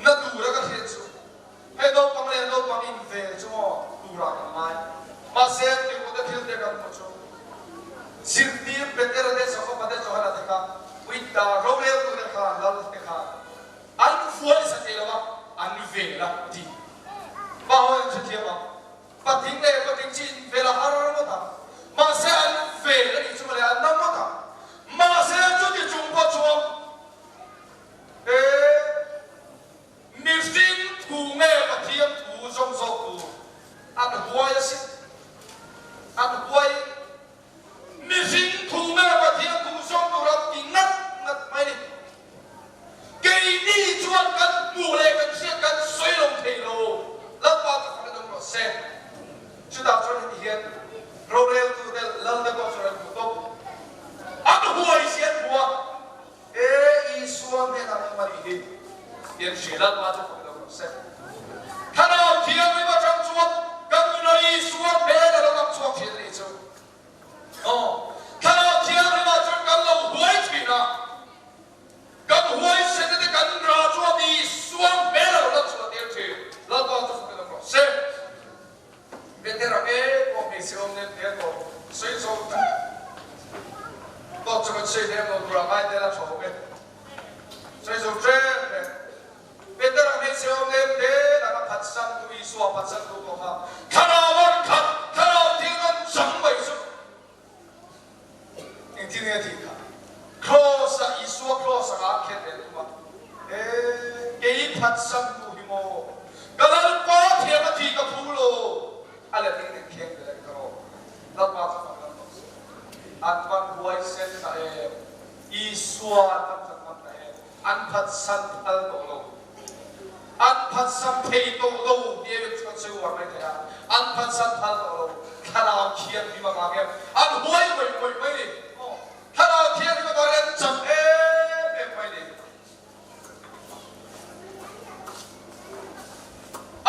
Na tura ka hriat chu hei naupang leh naupang in vel chu maw turah kan ngai. Mahse tirhkohte thil te kan hmuh chu zirtir Petera te Jakoba te Johana te kha Puita roreltute kha lal te kha an vua ni sa thei lo a, an vel a ti. Pa ho in hrethiam ang. Patling leh patling chi in vel a har ngawt ang. Mahse an vel a nih chu mawle an dam ngawt ang. Mahse chuti chung pawh chuan he mihring thu nge Pathian thu zawng zawk tur an huai asin. An huai mihring thu nge Pathian thu zawng tur an ti ngat ngat mai ni. Keini chuan kan hmuh leh kan hriat kan sawi lo thei lo, Lalpa chu fak in awm rawh se. Chutah chuan heti hian roreltute Lalte pawh chuan an hmu tawp. An huai si an hmu a, E Isua hnenah an awm a nih hi ti an hria, Lalpa chu fak in awm rawh se. Thlarau Thianghlim atang chuan kan nuna Isua hmel a lo lang chhuak thin a nih chu. Aw, Thlarau Thianghlimah chuan kan lo huai thin a. Kan huaisen te kan ra chuan Isua hmel a lo lan chhuah tir thin. Lalpa chu fak in awm rawh se. Petera nge pawh hmeichhe awm nen hmel tawh sawi zo tlat. Dawt chu kan sawi lem lo tur a ngai tel a tha awm e. Sawi zo ṭep e. Petera hmeichhe awm nen hmel anga phatsan tu Isua phatsan tu pawh kha thlarau an khat, thlarau thil an chang mai chu. Engtin nge tih kha? Kraws-a, Isua kraws anga an khen leh tum a, He kei phatsantu hi maw? Ka Lalpa thiam a thih ka phu lo, a let eng eng kheng vel ang ka rawh. Lalpa chu fak lam tawh se. An van huaisen ta em? Isua an van chan ngam ta em? An phatsan phal tawh lo. An phatsan thei tawh lo ti em chu kan sawi uar mai thei a, an phatsan phal tawh lo. Thlarau Thianghlim avang hian an huai mai mai mai ni. Thlarau Thianghlim avang hian an chak em em mai ni.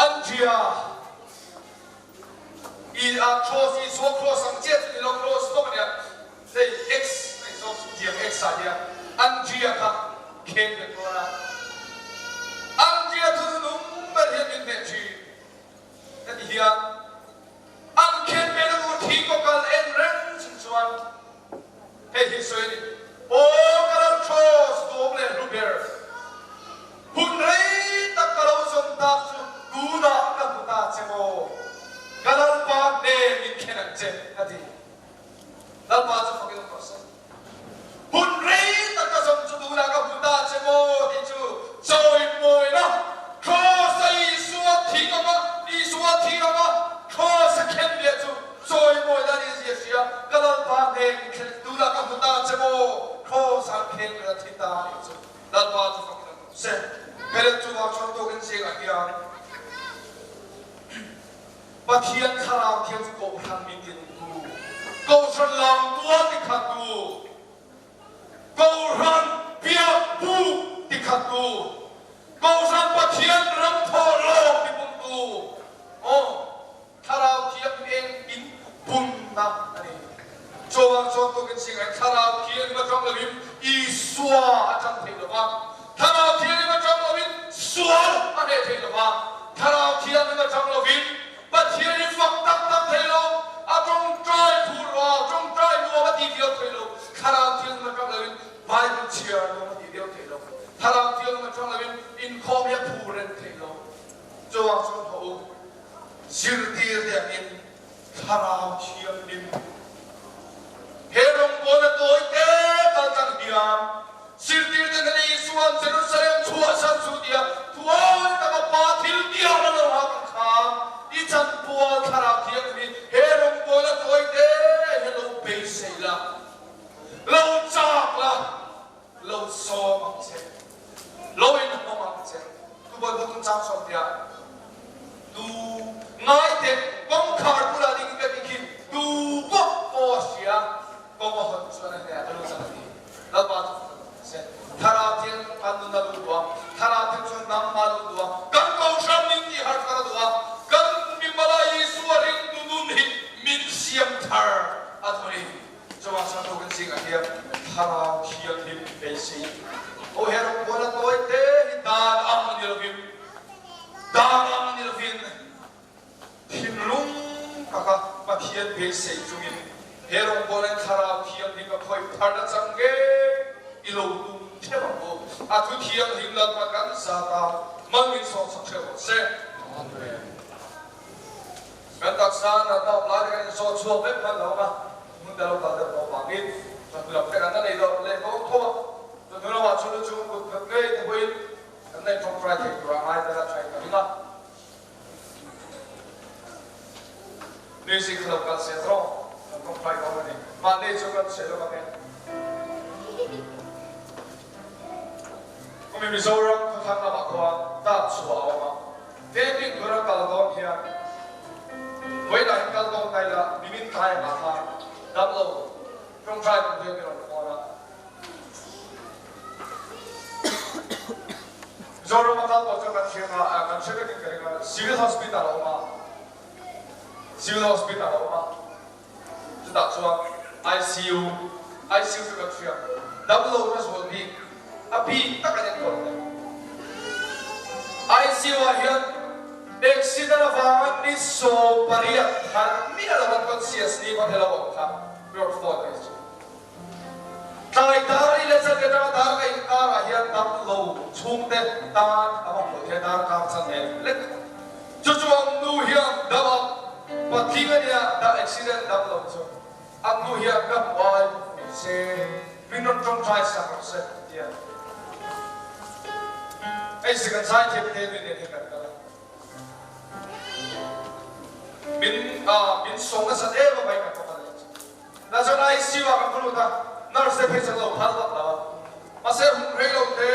Andria i a cross Isua cross ang chiah chu ni lo cross bawk a nia. Hei X hei zawk chu tiang X ah hian Andria kha khen bet dawn a, Andria thu nung ber hian min hneh thin. Heti hian an khen ve na tur thi kaw kal en reng chung chuan hei hi sawi a ni. Lalpa chu fakin awm rawh se. Hun rei tak ka zawm chu tunah ka hmu ta che maw tih chu chawimawina Kraws-a Isua thing anga Isua thing anga Kraws-a khenbeh chu chawimawina a nih zia hria ka Lalpa hneng thlen tunah ka hmu ta che maw Kraws-a an khenbeh a thi ta a nih chu Lalpa chu fakin awm rawh se. Helen chungah chuan tawkin zingah hian Pathian thlarau thiang cu kawhhran min tintu, kawhhran laangtual tikhattu, kawhhran biakbuk tikhattu, kawhhran Pathian ram thawhlawm tipumtu, aw, thlarau thiang eng in pumnak a ni. Cuavang chuan tukin singai thlarau thianghlim atang loin Isua a cang thei lo va, thlarau thianghlim atang loin sual a hneh thei lo va, thlarau thianghlim atang loin Pathian i fak taktak thei lo, a tawngtai phur rua, tawngtai nuam a ti viau thei lo, thlarau thianghlim atang loin Bible chhiar nuam a ti viau thei lo, thlarau thianghlim atang loin inkhawm hi a phu reng thei lo. Cuavang chuan hawh u, zirtir te angin Thlarau Thianghlim he rawngbawlna tawi te kal tlang hian zirtirte hnen Isua'n Jerusalem chhuahsan chu tia thuawi taka Pa thil tiang a lo hak ang kha i chanpual Thlarau Thianghlim hi he rawngbawlna tawi te hian lo beisei la, lo chak la, lo sawm ang che, lo inhawng ang che. Tubawi bu chungchang sawm tiah tu ngai te kawngkhar bulah ding in ka ti khi tu pawh pawh a hria kawng a hawn chuan a hneh a lut ang a ti. Lalpa chu se Thlarau Thianghlim kan nun a lut duh a, Thlarau Thianghlim chuan nangmah a lut duh a, kan kohhran min tih harh thar a duh a, kan mimala Isua ringtu nun hi min siam thar a duh a ni. Chuvang chuan tukin zingah hian Thlarau Thianghlim beisei aw he rawngbawlna tawi te hi dan ang ni lovin, dan ang ni lovin thinlung taka Pathian beisei chungin he rawngbawlna in Thlarau Thianghlim a khawih pharna chang nge i lo tum theuh ang u. A thu thianghlim Lalpa kan zata mal min sawmsak theuh rawh se. Amen. Kan taksa natna awm lai te kan inzawt chhuak vek hman lo ang a, hmun te lo kal deuh tawh vangin chawhnu lam te kan la nei lo leh dawn tho a, chawhnu lamah chhun lu chung kut khat ngei te pawhin kan nei tawngtai thei tur a ngai tel a thain ka ring a. Music kha lo kal se tawh kan tawngtai dawn a ni. Mahni chu kan sawi lo ang e. Kumi Mizoram khawthlang lamah khuan tap chhuah a awm a. Camping tura kal dawn hian vawiinah hian kal dawn ngai la, nimin tlai angah khan damlo tawngtai tur hian min rawn phone a. Mizoram a kal tawh chuan kan hria kha, kan hre vekin ka ring a, Civil Hospital a awm a, Civil Hospital a awm a, chutah chuan ICU, ICU chu kan hria, damlo na zual bik, a bik tak an enkawl hle. ICU ah hian accident avanga ni 80 thar miah lo an conscious ni khaw helo awm kha report phone a ni chu. Tlai dar i leh chan atanga dar ka inkar ah hian damlo chhungte tan a va hmuh theih darkar chan ve lek. Chu chu an nu hian dam a patling a nia da accident damlo chu. A hnu hian ka hmu ai ni se min rawn tawngtai sak rawh se tia hei si kan zai thiam te nui nen hian kan kal a min min sawm nasat em a vai kan va kal leh chu na chuan ICU ah kan va lut a nurse te phei chuan lo phal vak lo a mahse hun rei lo te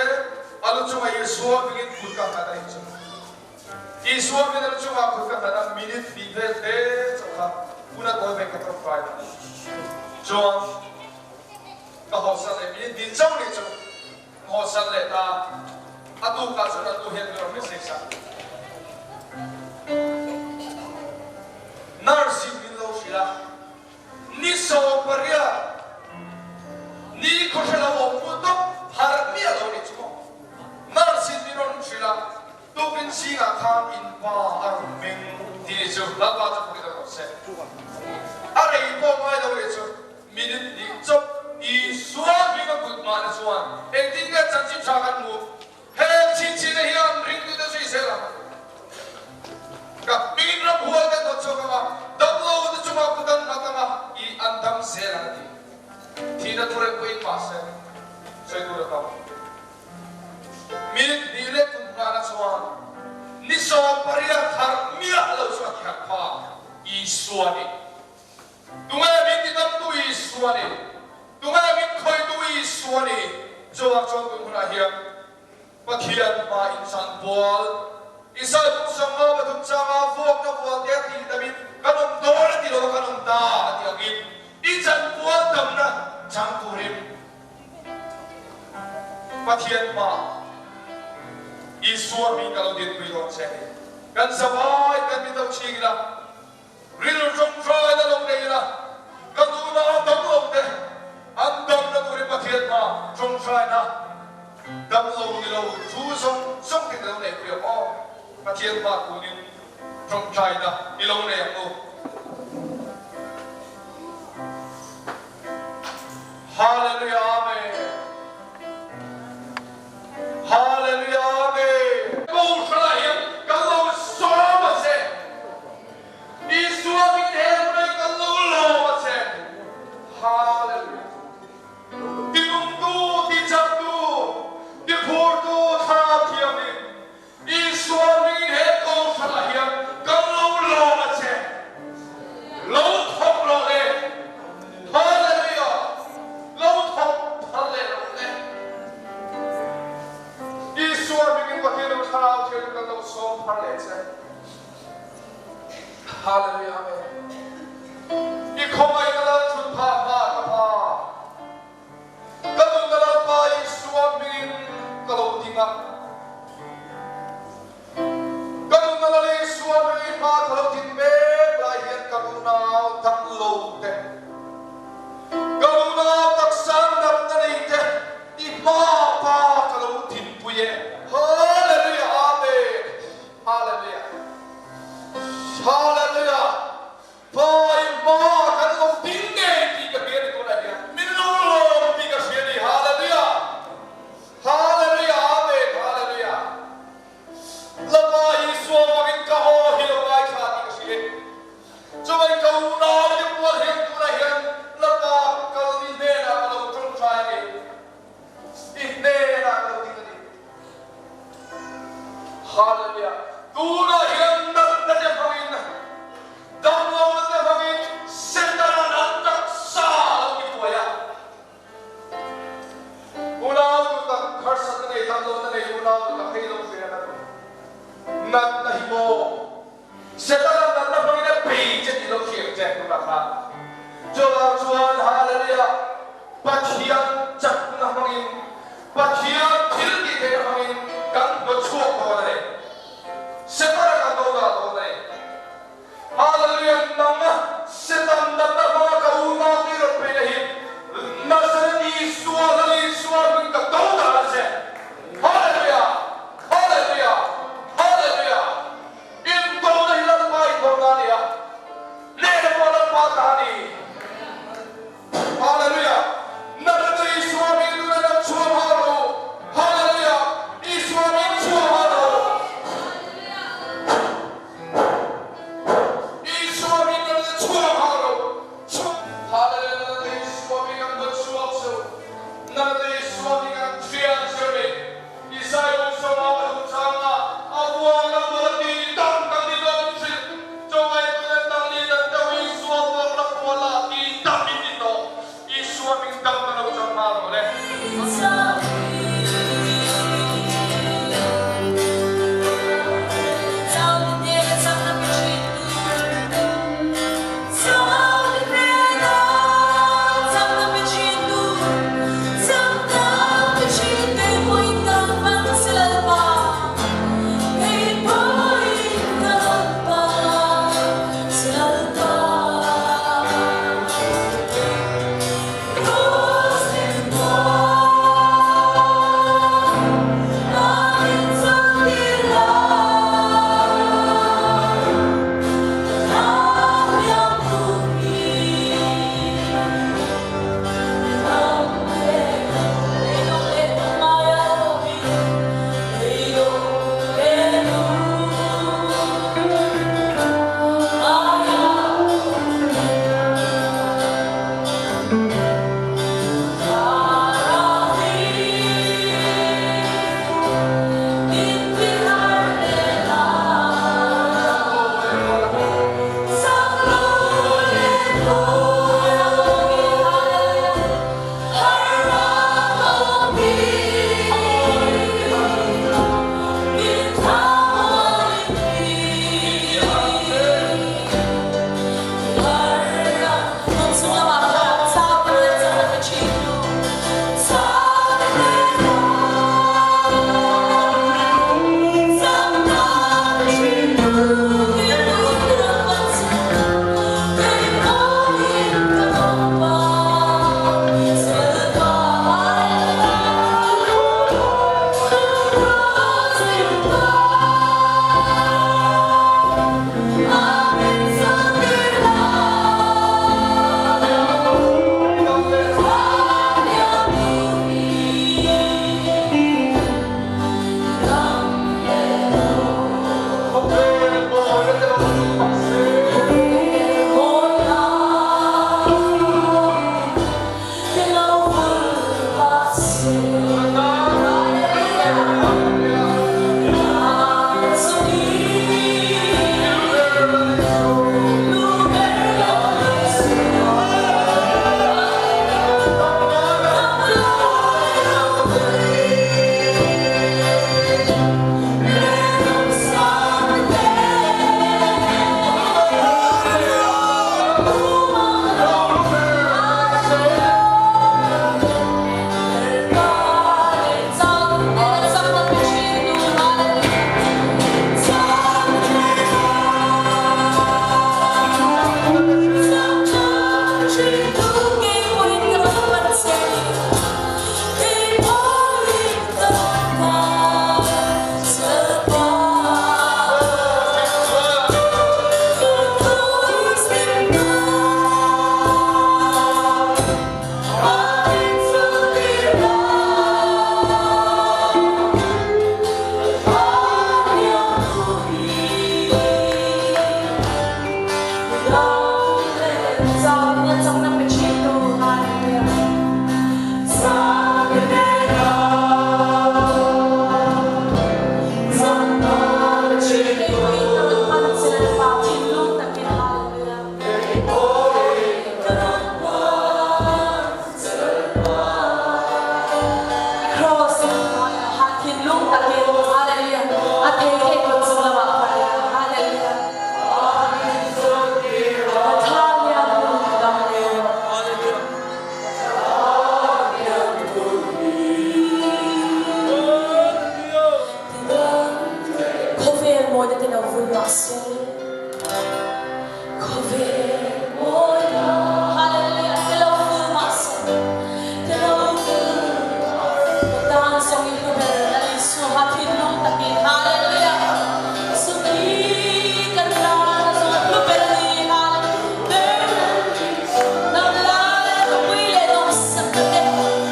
a lu chungah Isua hmingin kut ka nghat a nih chu Isua hmingin a lu chungah kut ka nghat a minute hnih vel te chauh kha hun a tawi mai ka tawngtai a chuan ka hawsan leh minute hnih chauh nih chu ka hawsan leh ta a tukah chuan a nu hian min rawn message a nurse in min lo hrilh a ni 80 ni khawhre lo awm mu tawp har miah lo nih chu maw nurse in min rawn hrilh a Tukin zingah khan in pa a rawn meng ti ni chu Lalpa chu pawhin a rawn seh. A rei pawh ngai lo leh chu minute hnih chawp Isua hming a kut mahna chuan engtin nge chanchin tha kan hmuh? He chhinchhina hian ringtute zui zel ang. Ka hmingin ramhual kan dawt chhuak ang a, damlo te chungah kut an nghat ang a, i an dam zel ang a ti. Thihna thureng pawhin mahse sawi tur a tam. Minute hnih leh kum nghahna chuan ni 18 thar miah lo chu a ti harh phak Isua nih. Tunge min ti damtu Isua nih? Tunge min khawihtu Isua nih? Chuvang chuan tun hunah hian Pathian hma insan pual Israel kum 53 changa vuakna vualte a tih damin kan awm dawn a ti lo a kan awm ta a ti angin i chanpual damna chang turin Pathian hma Isua hming ka lo dinpui dawn che a ni. Kan zavai kan mi do ching ila, rilru tawngtaina lo nei ila, kan unau damlo te an damna turin Pathian hma tawngtaina damlo ni lo thu zawng zawng te ka lo neihpui ang aw. Pathian hma tunin tawngtaina i lo nei ang u. Hallelujah Amen Hallelujah Amen. Kohhranah hian kan lo sawm a che. Isua min hel mai kan lo lawm a che. Hallelujah. Tinungtu, tichaktu, tiphurtu Thlarau Thianghlim Isua min he Kohhranah hian kan lo lawm a che. Lo thawk rawh le. Hallelujah! Lo thawk thar leh rawh le. Isua hmingin Pathian lo Thlarau Thianghlim kan lo sawm thar leh che. Hallelujah! Amen. I khawngaihna lal thut phah hma ka pha. Ka nunna Lalpa Isua hmingin ka lo ding a. Ka nunna Lal Isua hmingin hma ka lo din mek lai hian ka nunau dam lo te, ka nunau taksa natna nei te i hma pa ka lo dinpui e. Hallelujah! Amen! Hallelujah! Hallelujah! Pai hma kan lo ding ngei tih ka hria ni tunah hian min lo lawm tih ka hria ni. Hallelujah! Hallelujah! Amen! Hallelujah! Lapa Isua vangin ka aw hi lo ngaithla tih ka hria e. Chuvei ka unau te pual hian tunah hian Lapa kal ni hnenah ka lo tawngtai a ni. I hnenah ka lo ding a ni. Hallelujah! Tunah hian natna te hmangin, damlohna te hmangin Setana'n an taksa a lo ti buai a. Unau tu tak harsatna nei, damlohna nei unau tu tak hei lo hria na tur. Natna hi maw? Setana'n natna hmangin a bei che tih lo hriat che tunah khan. Chuvang chuan Hallelujah! Pathian chakna hmangin, Pathian thil tih theihna hmangin kan hnawchhuak dawn a ni. Setana kan do dah dawn a ni. Hallelujah! Nang Setan natna hmanga ka unau te rawn peihna hi Nazareth Isua, Lal Isua hming ka do dah a che. Hallelujah! Hallelujah! Hallelujah! Indona hi Lalpa indona a ni a, nena pawh Lalpa ta a ni. Hallelujah! Natana Isua min nuna lam chhuah hma rawh u. Hallelujah! Isua min chhuah hma rawh u. Isua min nuna chhuah hma rawh u. Hallelujah! Natana Isua min kan va chhuak che u. zawng i hlu ber Lal Isua thinlung takin Hallelujah Sumi kan tan zawng a hlu ber a ni Hallelujah Dam lai ropui leh nawmsak na te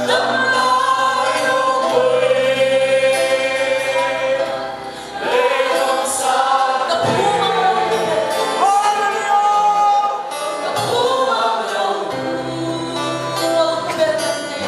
Dam lai ropui leh nawmsak Ka phu mang lo hlu ber Ka phu mang lo hlu ber kan nei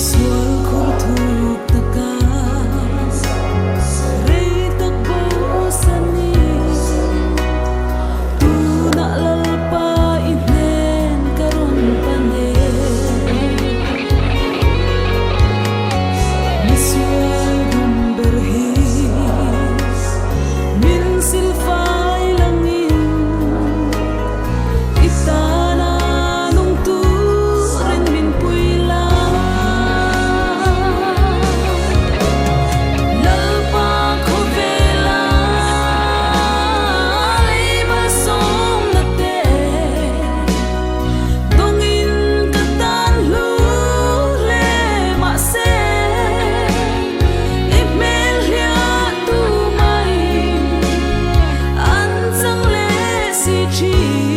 Sual khur thuk taka rei tak bo sani tunah Lalpa i hnen ka rawn pan e. Misual dum ber hi min silfai langin i tana nung turin min pui la. Lalpa khawvela lei malsawmna te dawngin ka tan hlu hle mahse i hmel hliah tu mai an chang leh si thin.